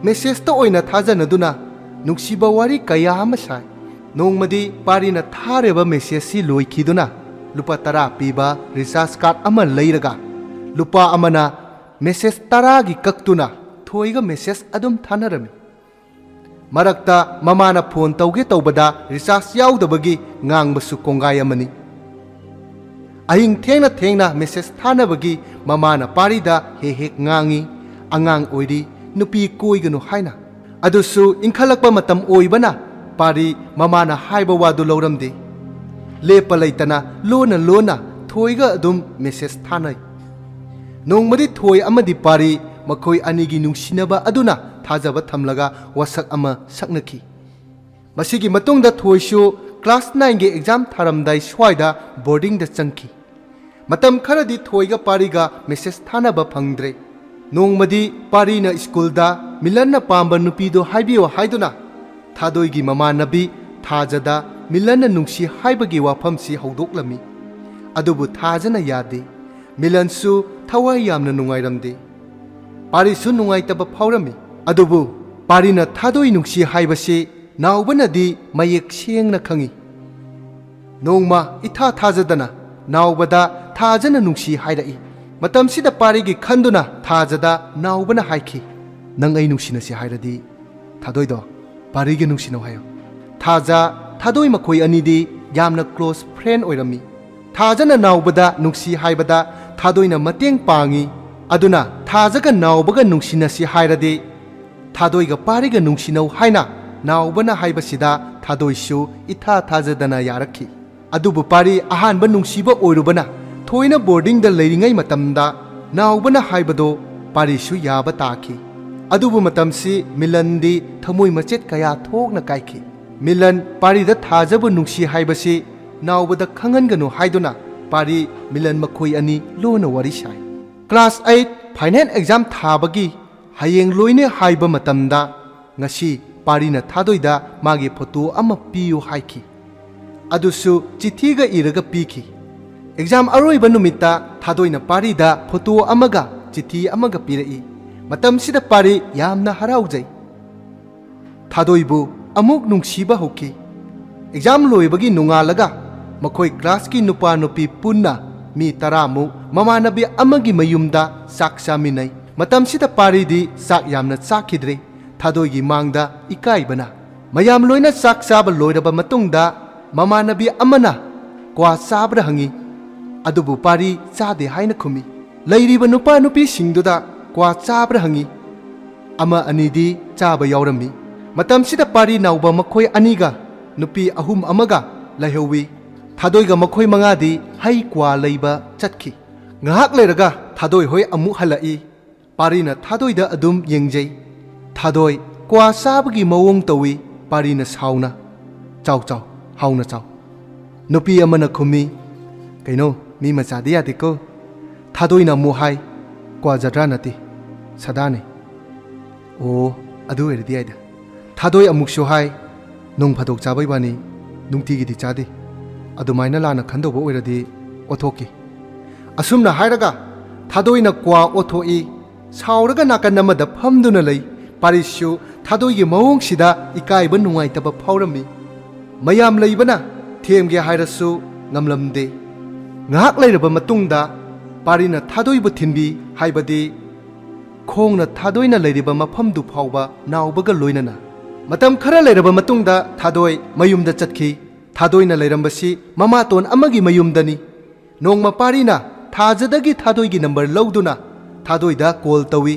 ꯃꯦꯁꯦꯖꯇ ꯑꯣꯏꯅ ꯊꯥꯖꯅꯗꯨꯅ ꯅꯨꯡꯁꯤꯕ ꯋꯥꯔꯤ ꯀꯌꯥ ꯑꯃ ꯁꯥꯏ꯫ ꯅꯣꯡꯃꯗꯤ ꯄꯥꯔꯤꯅ ꯊꯥꯔꯤꯕ ꯃꯦꯁꯦꯖꯁꯤ ꯂꯣꯏꯈꯤꯗꯨꯅ ꯂꯨꯄꯥ ꯇꯔꯥ ꯄꯤꯕ ꯔꯤꯆꯥꯔꯖ ꯀꯥꯔꯗ ꯑꯃ ꯂꯩꯔꯒ ꯂꯨꯄꯥ ꯑꯃꯅ ꯃꯦꯁꯦꯖ ꯇꯔꯥꯒꯤ ꯀꯛꯇꯨꯅ ꯊꯣꯏꯒ ꯃꯦꯁꯦꯖ ꯑꯗꯨꯝ ꯊꯥꯅꯔꯝꯃꯤ꯫ ꯃꯔꯛꯇ ꯃꯃꯥꯅ ꯐꯣꯟ ꯇꯧꯒꯦ ꯇꯧꯕꯗ ꯔꯤꯆꯥꯔꯖ ꯌꯥꯎꯗꯕꯒꯤ ꯉꯥꯡꯕꯁꯨ ꯀꯣꯡꯒꯥꯏ ꯑꯃꯅꯤ꯫ ꯑꯍꯤꯡ ꯊꯦꯡꯅ ꯊꯦꯡꯅ ꯃꯦꯁꯦꯖ ꯊꯥꯅꯕꯒꯤ ꯃꯃꯥꯅ ꯄꯥꯔꯤꯗ ꯍꯦꯛ ꯍꯦꯛ ꯉꯥꯡꯏ, "ꯑꯉꯥꯡ ꯑꯣꯏꯔꯤ, ꯅꯨꯄꯤ ꯀꯣꯏꯒꯅꯨ" ꯍꯥꯏꯅ꯫ ꯑꯗꯨꯁꯨ ꯏꯟꯈꯠꯂꯛꯄ ꯃꯇꯝ ꯑꯣꯏꯕꯅ ꯄꯥꯔꯤ ꯃꯃꯥꯅ ꯍꯥꯏꯕ ꯋꯥꯗꯨ ꯂꯧꯔꯝꯗꯦ꯫ ꯂꯦꯞꯄ ꯂꯩꯇꯅ ꯂꯣꯟꯅ ꯂꯣꯟꯅ ꯊꯣꯏꯒ ꯑꯗꯨꯝ ꯃꯦꯁꯦꯖ ꯊꯥꯅꯩ꯫ ꯅꯣꯡꯃꯗꯤ ꯊꯣꯏ ꯑꯃꯗꯤ ꯄꯥꯔꯤ ꯃꯈꯣꯏ ꯑꯅꯤꯒꯤ ꯅꯨꯡꯁꯤꯅꯕ ꯑꯗꯨꯅ ꯊꯥꯖꯕ ꯊꯝꯂꯒ ꯋꯥꯁꯛ ꯑꯃ ꯁꯛꯅꯈꯤ꯫ ꯃꯁꯤꯒꯤ ꯃꯇꯨꯡꯗ ꯊꯣꯏꯁꯨ ꯀ꯭ꯂꯥꯁ ꯅꯥꯏꯟꯒꯤ ꯑꯦꯛꯖꯥꯝ ꯊꯥꯔꯝꯗꯥꯏ ꯁ꯭ꯋꯥꯏꯗ ꯕꯣꯔꯗꯤꯡꯗ ꯆꯪꯈꯤ꯫ ꯃꯇꯝ ꯈꯔꯗꯤ ꯊꯣꯏꯒ ꯄꯥꯔꯤꯒ ꯃꯦꯁꯦꯖ ꯊꯥꯅꯕ ꯐꯪꯗ꯭ꯔꯦ꯫ ꯅꯣꯡꯃꯗꯤ ꯄꯥꯔꯤꯅ ꯁ꯭ꯀꯨꯜꯗ ꯃꯤꯂꯟꯅ ꯄꯥꯝꯕ ꯅꯨꯄꯤꯗꯣ ꯍꯥꯏꯕꯤꯌꯨ ꯍꯥꯏꯗꯨꯅ ꯊꯥꯗꯣꯏꯒꯤ ꯃꯃꯥꯟꯅꯕꯤ ꯊꯥꯖꯗ ꯃꯤꯂꯟꯅ ꯅꯨꯡꯁꯤ ꯍꯥꯏꯕꯒꯤ ꯋꯥꯐꯝꯁꯤ ꯍꯧꯗꯣꯛꯂꯝꯃꯤ꯫ ꯑꯗꯨꯕꯨ ꯊꯥꯖꯅ ꯌꯥꯗꯦ꯫ ꯃꯤꯂꯟꯁꯨ ꯊꯋꯥꯏ ꯌꯥꯝꯅ ꯅꯨꯡꯉꯥꯏꯔꯝꯗꯦ꯫ ꯄꯥꯔꯤꯁꯨ ꯅꯨꯡꯉꯥꯏꯇꯕ ꯐꯥꯎꯔꯝꯃꯤ꯫ ꯑꯗꯨꯕꯨ ꯄꯥꯔꯤꯅ ꯊꯥꯗꯣꯏ ꯅꯨꯡꯁꯤ ꯍꯥꯏꯕꯁꯤ ꯅꯥꯎꯕꯅꯗꯤ ꯃꯌꯦꯛ ꯁꯦꯡꯅ ꯈꯪꯏ꯫ ꯅꯣꯡꯃ ꯏꯊꯥ ꯊꯥꯖꯗꯅ ꯅꯥꯎꯕꯗ ꯊꯥꯖꯅ ꯅꯨꯡꯁꯤ ꯍꯥꯏꯔꯛꯏ꯫ ꯃꯇꯝꯁꯤꯗ ꯄꯥꯔꯤꯒꯤ ꯈꯟꯗꯨꯅ ꯊꯥꯖꯗ ꯅꯥꯎꯕꯅ ꯍꯥꯏꯈꯤ, "ꯅꯪ ꯑꯩ ꯅꯨꯡꯁꯤꯅꯁꯤ ꯍꯥꯏꯔꯗꯤ ꯊꯥꯗꯣꯏꯗꯣ ꯄꯥꯔꯤꯒ ꯅꯨꯡꯁꯤꯅꯧ ꯍꯥꯏꯌꯣ"꯫ ꯊꯥꯖ, ꯊꯥꯗꯣꯏ ꯃꯈꯣꯏ ꯑꯅꯤꯗꯤ ꯌꯥꯝꯅ ꯀ꯭ꯂꯣꯁ ꯐ꯭ꯔꯦꯟ ꯑꯣꯏꯔꯝꯃꯤ꯫ ꯊꯥꯖꯅ ꯅꯥꯎꯕꯗ ꯅꯨꯡꯁꯤ ꯍꯥꯏꯕꯗ ꯊꯥꯗꯣꯏꯅ ꯃꯇꯦꯡ ꯄꯥꯡꯏ꯫ ꯑꯗꯨꯅ ꯊꯥꯖꯒ ꯅꯥꯎꯕꯒ ꯅꯨꯡꯁꯤꯅꯁꯤ ꯍꯥꯏꯔꯗꯤ ꯊꯥꯗꯣꯏꯒ ꯄꯥꯔꯤꯒ ꯅꯨꯡꯁꯤꯅꯧ ꯍꯥꯏꯅ ꯅꯥꯎꯕꯅ ꯍꯥꯏꯕꯁꯤꯗ ꯊꯥꯗꯣꯏꯁꯨ ꯏꯊꯥ ꯊꯥꯖꯗꯅ ꯌꯥꯔꯛꯈꯤ꯫ ꯑꯗꯨꯕꯨ ꯄꯥꯔꯤ ꯑꯍꯥꯟꯕ ꯅꯨꯡꯁꯤꯕ ꯑꯣꯏꯔꯨꯕꯅ ꯊꯣꯏꯅ ꯕꯣꯔꯗꯤꯡꯗ ꯂꯩꯔꯤꯉꯩ ꯃꯇꯝꯗ ꯅꯥꯎꯕꯅ ꯍꯥꯏꯕꯗꯣ ꯄꯥꯔꯤꯁꯨ ꯌꯥꯕ ꯇꯥꯈꯤ꯫ ꯑꯗꯨꯕꯨ ꯃꯇꯝꯁꯤ ꯃꯤꯂꯟꯗꯤ ꯊꯃꯣꯏ ꯃꯆꯦꯠ ꯀꯌꯥ ꯊꯣꯛꯅ ꯀꯥꯏꯈꯤ꯫ ꯃꯤꯂꯟ ꯄꯥꯔꯤꯗ ꯊꯥꯖꯕ ꯅꯨꯡꯁꯤ ꯍꯥꯏꯕꯁꯤ ꯅꯥꯎꯕꯗ ꯈꯪꯍꯟꯒꯅꯨ ꯍꯥꯏꯗꯨꯅ ꯄꯥꯔꯤ ꯃꯤꯂꯟ ꯃꯈꯣꯏ ꯑꯅꯤ ꯂꯣꯟꯅ ꯋꯥꯔꯤ ꯁꯥꯏ꯫ ꯀ꯭ꯂꯥꯁ ꯑꯩꯠ ꯐꯥꯏꯅꯦꯜ ꯑꯦꯛꯖꯥꯝ ꯊꯥꯕꯒꯤ ꯍꯌꯦꯡ ꯂꯣꯏꯅꯦ ꯍꯥꯏꯕ ꯃꯇꯝꯗ ꯉꯁꯤ ꯄꯥꯔꯤꯅ ꯊꯥꯗꯣꯏꯗ ꯃꯥꯒꯤ ꯐꯣꯇꯣ ꯑꯃ ꯄꯤꯌꯨ ꯍꯥꯏꯈꯤ꯫ ꯑꯗꯨꯁꯨ ꯆꯤꯊꯤꯒ ꯏꯔꯒ ꯄꯤꯈꯤ꯫ ꯑꯦꯛꯖꯥꯝ ꯑꯔꯣꯏꯕ ꯅꯨꯃꯤꯠꯇ ꯊꯥꯗꯣꯏꯅ ꯄꯥꯔꯤꯗ ꯐꯣꯇꯣ ꯑꯃꯒ ꯆꯤꯊꯤ ꯑꯃꯒ ꯄꯤꯔꯛꯏ꯫ ꯃꯇꯝꯁꯤꯗ ꯄꯥꯔꯤ ꯌꯥꯝꯅ ꯍꯔꯥꯎꯖꯩ꯫ ꯊꯥꯗꯣꯏꯕꯨ ꯑꯃꯨꯛ ꯅꯨꯡꯁꯤꯕ ꯍꯧꯈꯤ꯫ ꯑꯦꯛꯖꯥꯝ ꯂꯣꯏꯕꯒꯤ ꯅꯣꯡꯉꯥꯜꯂꯒ ꯃꯈꯣꯏ ꯀ꯭ꯂꯥꯁꯀꯤ ꯅꯨꯄꯥ ꯅꯨꯄꯤ ꯄꯨꯟꯅ ꯃꯤ ꯇꯔꯥꯃꯨꯛ ꯃꯃꯥꯟꯅꯕꯤ ꯑꯃꯒꯤ ꯃꯌꯨꯝꯗ ꯆꯥꯛ ꯆꯥꯃꯤꯟꯅꯩ꯫ ꯃꯇꯝꯁꯤꯗ ꯄꯥꯔꯤꯗꯤ ꯆꯥꯛ ꯌꯥꯝꯅ ꯆꯥꯈꯤꯗ꯭ꯔꯦ꯫ ꯊꯥꯗꯣꯏꯒꯤ ꯃꯥꯡꯗ ꯏꯀꯥꯏꯕꯅ꯫ ꯃꯌꯥꯝ ꯂꯣꯏꯅ ꯆꯥꯛ ꯆꯥꯕ ꯂꯣꯏꯔꯕ ꯃꯇꯨꯡꯗ ꯃꯃꯥꯟꯅꯕꯤ ꯑꯃꯅ ꯀ꯭ꯋꯥ ꯆꯥꯕ꯭ꯔꯥ ꯍꯪꯏ꯫ ꯑꯗꯨꯕꯨ ꯄꯥꯔꯤ ꯆꯥꯗꯦ ꯍꯥꯏꯅ ꯈꯨꯝꯃꯤ꯫ ꯂꯩꯔꯤꯕ ꯅꯨꯄꯥ ꯅꯨꯄꯤꯁꯤꯡꯗꯨꯗ ꯀ꯭ꯋꯥ ꯆꯥꯕ꯭ꯔꯥ ꯍꯪꯏ꯫ ꯑꯃ ꯑꯅꯤꯗꯤ ꯆꯥꯕ ꯌꯥꯎꯔꯝꯃꯤ꯫ ꯃꯇꯝꯁꯤꯗ ꯄꯥꯔꯤ ꯅꯥꯎꯕ ꯃꯈꯣꯏ ꯑꯅꯤꯒ ꯅꯨꯄꯤ ꯑꯍꯨꯝ ꯑꯃꯒ ꯂꯩꯍꯧꯏ꯫ ꯊꯥꯗꯣꯏꯒ ꯃꯈꯣꯏ ꯃꯉꯥꯗꯤ ꯍꯩ ꯀ꯭ꯋꯥ ꯂꯩꯕ ꯆꯠꯈꯤ꯫ ꯉꯥꯏꯍꯥꯛ ꯂꯩꯔꯒ ꯊꯥꯗꯣꯏ ꯍꯣꯏ ꯑꯃꯨꯛ ꯍꯜꯂꯛꯏ꯫ ꯄꯥꯔꯤꯅ ꯊꯥꯗꯣꯏꯗ ꯑꯗꯨꯝ ꯌꯦꯡꯖꯩ꯫ ꯊꯥꯗꯣꯏ ꯀ꯭ꯋꯥ ꯆꯥꯕꯒꯤ ꯃꯑꯣꯡ ꯇꯧꯏ꯫ ꯄꯥꯔꯤꯅ ꯁꯥꯎꯅ, "ꯆꯥꯎ ꯆꯥꯎ, ꯍꯥꯎꯅ ꯆꯥꯎ꯫ ꯅꯨꯄꯤ ꯑꯃꯅ ꯈꯨꯝꯃꯤ, "ꯀꯩꯅꯣ, ꯃꯤ ꯃꯆꯥꯗꯤ ꯌꯥꯗꯦꯀꯣ?" ꯊꯥꯗꯣꯏꯅ ꯑꯃꯨꯛ ꯍꯥꯏ, "ꯀ꯭ꯋꯥ ꯖꯇ꯭ꯔꯥ ꯅꯠꯇꯦ, ꯁꯥꯗꯥꯅꯤ꯫" "ꯑꯣ, ꯑꯗꯨ ꯑꯣꯏꯔꯗꯤ ꯌꯥꯏꯗ꯫" ꯊꯥꯗꯣꯏ ꯑꯃꯨꯛꯁꯨ ꯍꯥꯏ, "ꯅꯣꯡ ꯐꯥꯗꯣꯛ ꯆꯥꯕꯩ ꯋꯥꯅꯤ, ꯅꯨꯡꯇꯤꯒꯤꯗꯤ ꯆꯥꯗꯦ꯫ ꯑꯗꯨꯃꯥꯏꯅ ꯂꯥꯟꯅ ꯈꯟꯗꯧꯕ ꯑꯣꯏꯔꯗꯤ ꯑꯣꯊꯣꯛꯀꯦ꯫" ꯑꯁꯨꯝꯅ ꯍꯥꯏꯔꯒ ꯊꯥꯗꯣꯏꯅ ꯀ꯭ꯋꯥ ꯑꯣꯊꯣꯛꯏ꯫ ꯁꯥꯎꯔꯒ ꯅꯥꯀꯟ ꯑꯃꯗ ꯐꯝꯗꯨꯅ ꯂꯩ꯫ ꯄꯥꯔꯤꯁꯁꯨ ꯊꯥꯗꯣꯏꯒꯤ ꯃꯑꯣꯡꯁꯤꯗ ꯏꯀꯥꯏꯕ ꯅꯨꯡꯉꯥꯏꯇꯕ ꯐꯥꯎꯔꯝꯃꯤ꯫ ꯃꯌꯥꯝ ꯂꯩꯕꯅ ꯊꯦꯝꯒꯦ ꯍꯥꯏꯔꯁꯨ ꯉꯝꯂꯝꯗꯦ꯫ ꯉꯥꯏꯍꯥꯛ ꯂꯩꯔꯕ ꯃꯇꯨꯡꯗ ꯄꯥꯔꯤꯅ ꯊꯥꯗꯣꯏꯕꯨ ꯊꯤꯟꯕꯤ, ꯍꯥꯏꯕꯗꯤ ꯈꯣꯡꯅ ꯊꯥꯗꯣꯏꯅ ꯂꯩꯔꯤꯕ ꯃꯐꯝꯗꯨ ꯐꯥꯎꯕ ꯅꯥꯎꯕꯒ ꯂꯣꯏꯅꯅ꯫ ꯃꯇꯝ ꯈꯔ ꯂꯩꯔꯕ ꯃꯇꯨꯡꯗ ꯊꯥꯗꯣꯏ ꯃꯌꯨꯝꯗ ꯆꯠꯈꯤ꯫ ꯊꯥꯗꯣꯏꯅ ꯂꯩꯔꯝꯕꯁꯤ ꯃꯃꯥꯇꯣꯟ ꯑꯃꯒꯤ ꯃꯌꯨꯝꯗꯅꯤ꯫ ꯅꯣꯡꯃ ꯄꯥꯔꯤꯅ ꯊꯥꯖꯗꯒꯤ ꯊꯥꯗꯣꯏꯒꯤ ꯅꯝꯕꯔ ꯂꯧꯗꯨꯅ ꯊꯥꯗꯣꯏꯗ ꯀꯣꯜ ꯇꯧꯏ꯫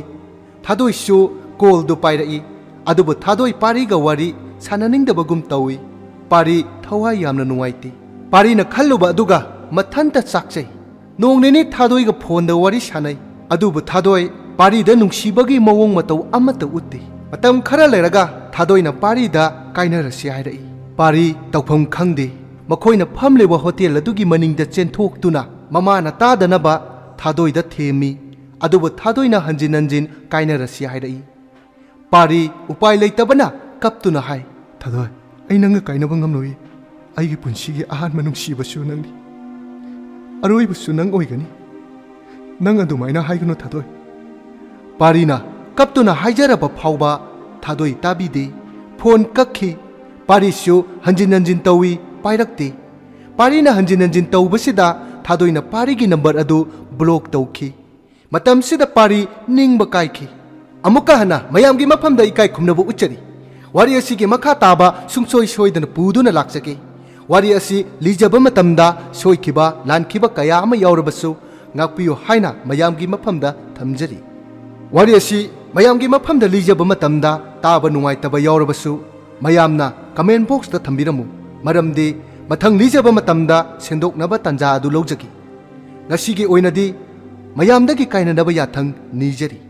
ꯊꯥꯗꯣꯏꯁꯨ ꯀꯣꯜꯗꯨ ꯄꯥꯏꯔꯛꯏ꯫ ꯑꯗꯨꯕꯨ ꯊꯥꯗꯣꯏ ꯄꯥꯔꯤꯒ ꯋꯥꯔꯤ ꯁꯥꯟꯅꯅꯤꯡꯗꯕꯒꯨꯝ ꯇꯧꯏ꯫ ꯄꯥꯔꯤ ꯊꯋꯥꯏ ꯌꯥꯝꯅ ꯅꯨꯡꯉꯥꯏꯇꯦ꯫ ꯄꯥꯔꯤꯅ ꯈꯜꯂꯨꯕ ꯑꯗꯨꯒ ꯃꯊꯟꯇ ꯆꯥꯛꯆꯩ꯫ ꯅꯣꯡ ꯅꯤꯅꯤ ꯊꯥꯗꯣꯏꯒ ꯐꯣꯟꯗ ꯋꯥꯔꯤ ꯁꯥꯟꯅꯩ꯫ ꯑꯗꯨꯕꯨ ꯊꯥꯗꯣꯏ ꯄꯥꯔꯤꯗ ꯅꯨꯡꯁꯤꯕꯒꯤ ꯃꯑꯣꯡ ꯃꯇꯧ ꯑꯃꯠꯇ ꯎꯠꯇꯦ꯫ ꯃꯇꯝ ꯈꯔ ꯂꯩꯔꯒ ꯊꯥꯗꯣꯏꯅ ꯄꯥꯔꯤꯗ ꯀꯥꯏꯅꯔꯁꯤ ꯍꯥꯏꯔꯛꯏ꯫ ꯄꯥꯔꯤ ꯇꯧꯐꯝ ꯈꯪꯗꯦ꯫ ꯃꯈꯣꯏꯅ ꯐꯝꯂꯤꯕ ꯍꯣꯇꯦꯜ ꯑꯗꯨꯒꯤ ꯃꯅꯤꯡꯗ ꯆꯦꯟꯊꯣꯛꯇꯨꯅ ꯃꯃꯥꯅ ꯇꯥꯗꯅꯕ ꯊꯥꯗꯣꯏꯗ ꯊꯦꯝꯃꯤ꯫ ꯑꯗꯨꯕꯨ ꯊꯥꯗꯣꯏꯅ ꯍꯟꯖꯤꯟ ꯍꯟꯖꯤꯟ ꯀꯥꯏꯅꯔꯁꯤ ꯍꯥꯏꯔꯛꯏ꯫ ꯄꯥꯔꯤ ꯎꯄꯥꯏ ꯂꯩꯇꯕꯅ ꯀꯞꯇꯨꯅ ꯍꯥꯏ, "ꯊꯥꯗꯣꯏ, ꯑꯩ ꯅꯪꯒ ꯀꯥꯏꯅꯕ ꯉꯝꯂꯣꯏ꯫ ꯑꯩꯒꯤ ꯄꯨꯟꯁꯤꯒꯤ ꯑꯍꯥꯟꯕ ꯅꯨꯡꯁꯤꯕꯁꯨ ꯅꯪꯅꯤ꯫ ꯑꯔꯣꯏꯕꯁꯨ ꯅꯪ ꯑꯣꯏꯒꯅꯤ꯫ ꯅꯪ ꯑꯗꯨꯃꯥꯏꯅ ꯍꯥꯏꯒꯅꯨ, ꯊꯥꯗꯣꯏ꯫" ꯄꯥꯔꯤꯅ ꯀꯞꯇꯨꯅ ꯍꯥꯏꯖꯔꯕ ꯐꯥꯎꯕ ꯊꯥꯗꯣꯏ ꯇꯥꯕꯤꯗꯦ꯫ ꯐꯣꯟ ꯀꯛꯈꯤ꯫ ꯄꯥꯔꯤꯁꯨ ꯍꯟꯖꯤꯟ ꯍꯟꯖꯤꯟ ꯇꯧꯏ, ꯄꯥꯏꯔꯛꯇꯦ꯫ ꯄꯥꯔꯤꯅ ꯍꯟꯖꯤꯟ ꯍꯟꯖꯤꯟ ꯇꯧꯕꯁꯤꯗ ꯊꯥꯗꯣꯏꯅ ꯄꯥꯔꯤꯒꯤ ꯅꯝꯕꯔ ꯑꯗꯨ ꯕ꯭ꯂꯣꯛ ꯇꯧꯈꯤ꯫ ꯃꯇꯝꯁꯤꯗ ꯄꯥꯔꯤ ꯅꯤꯡꯕ ꯀꯥꯏꯈꯤ꯫ ꯑꯃꯨꯛꯀ ꯍꯟꯅ ꯃꯌꯥꯝꯒꯤ ꯃꯐꯝꯗ ꯏꯀꯥꯏ ꯈꯨꯝꯅꯕ ꯎꯠꯆꯔꯤ꯫ ꯋꯥꯔꯤ ꯑꯁꯤꯒꯤ ꯃꯈꯥ ꯇꯥꯕ ꯁꯨꯡꯁꯣꯏ ꯁꯣꯏꯗꯅ ꯄꯨꯗꯨꯅ ꯂꯥꯛꯆꯒꯦ꯫ ꯋꯥꯔꯤ ꯑꯁꯤ ꯂꯤꯖꯕ ꯃꯇꯝꯗ ꯁꯣꯏꯈꯤꯕ, ꯂꯥꯟꯈꯤꯕ ꯀꯌꯥ ꯑꯃ ꯌꯥꯎꯔꯕꯁꯨ ꯉꯥꯛꯄꯤꯌꯨ ꯍꯥꯏꯅ ꯃꯌꯥꯝꯒꯤ ꯃꯐꯝꯗ ꯊꯝꯖꯔꯤ꯫ ꯋꯥꯔꯤ ꯑꯁꯤ ꯃꯌꯥꯝꯒꯤ ꯃꯐꯝꯗ ꯂꯤꯖꯕ ꯃꯇꯝꯗ ꯇꯥꯕ ꯅꯨꯡꯉꯥꯏꯇꯕ ꯌꯥꯎꯔꯕꯁꯨ ꯃꯌꯥꯝꯅ comment boxꯇ ꯊꯝꯕꯤꯔꯝꯃꯨ, ꯃꯔꯝꯗꯤ ꯃꯊꯪ ꯂꯤꯖꯕ ꯃꯇꯝꯗ ꯁꯦꯡꯗꯣꯛꯅꯕ ꯇꯥꯟꯖꯥ ꯑꯗꯨ ꯂꯧꯖꯒꯦ꯫ ꯉꯁꯤꯒꯤ ꯑꯣꯏꯅꯗꯤ ꯃꯌꯥꯝꯗꯒꯤ ꯀꯥꯏꯅꯅꯕ ꯌꯥꯊꯪ ꯅꯤꯖꯔꯤ꯫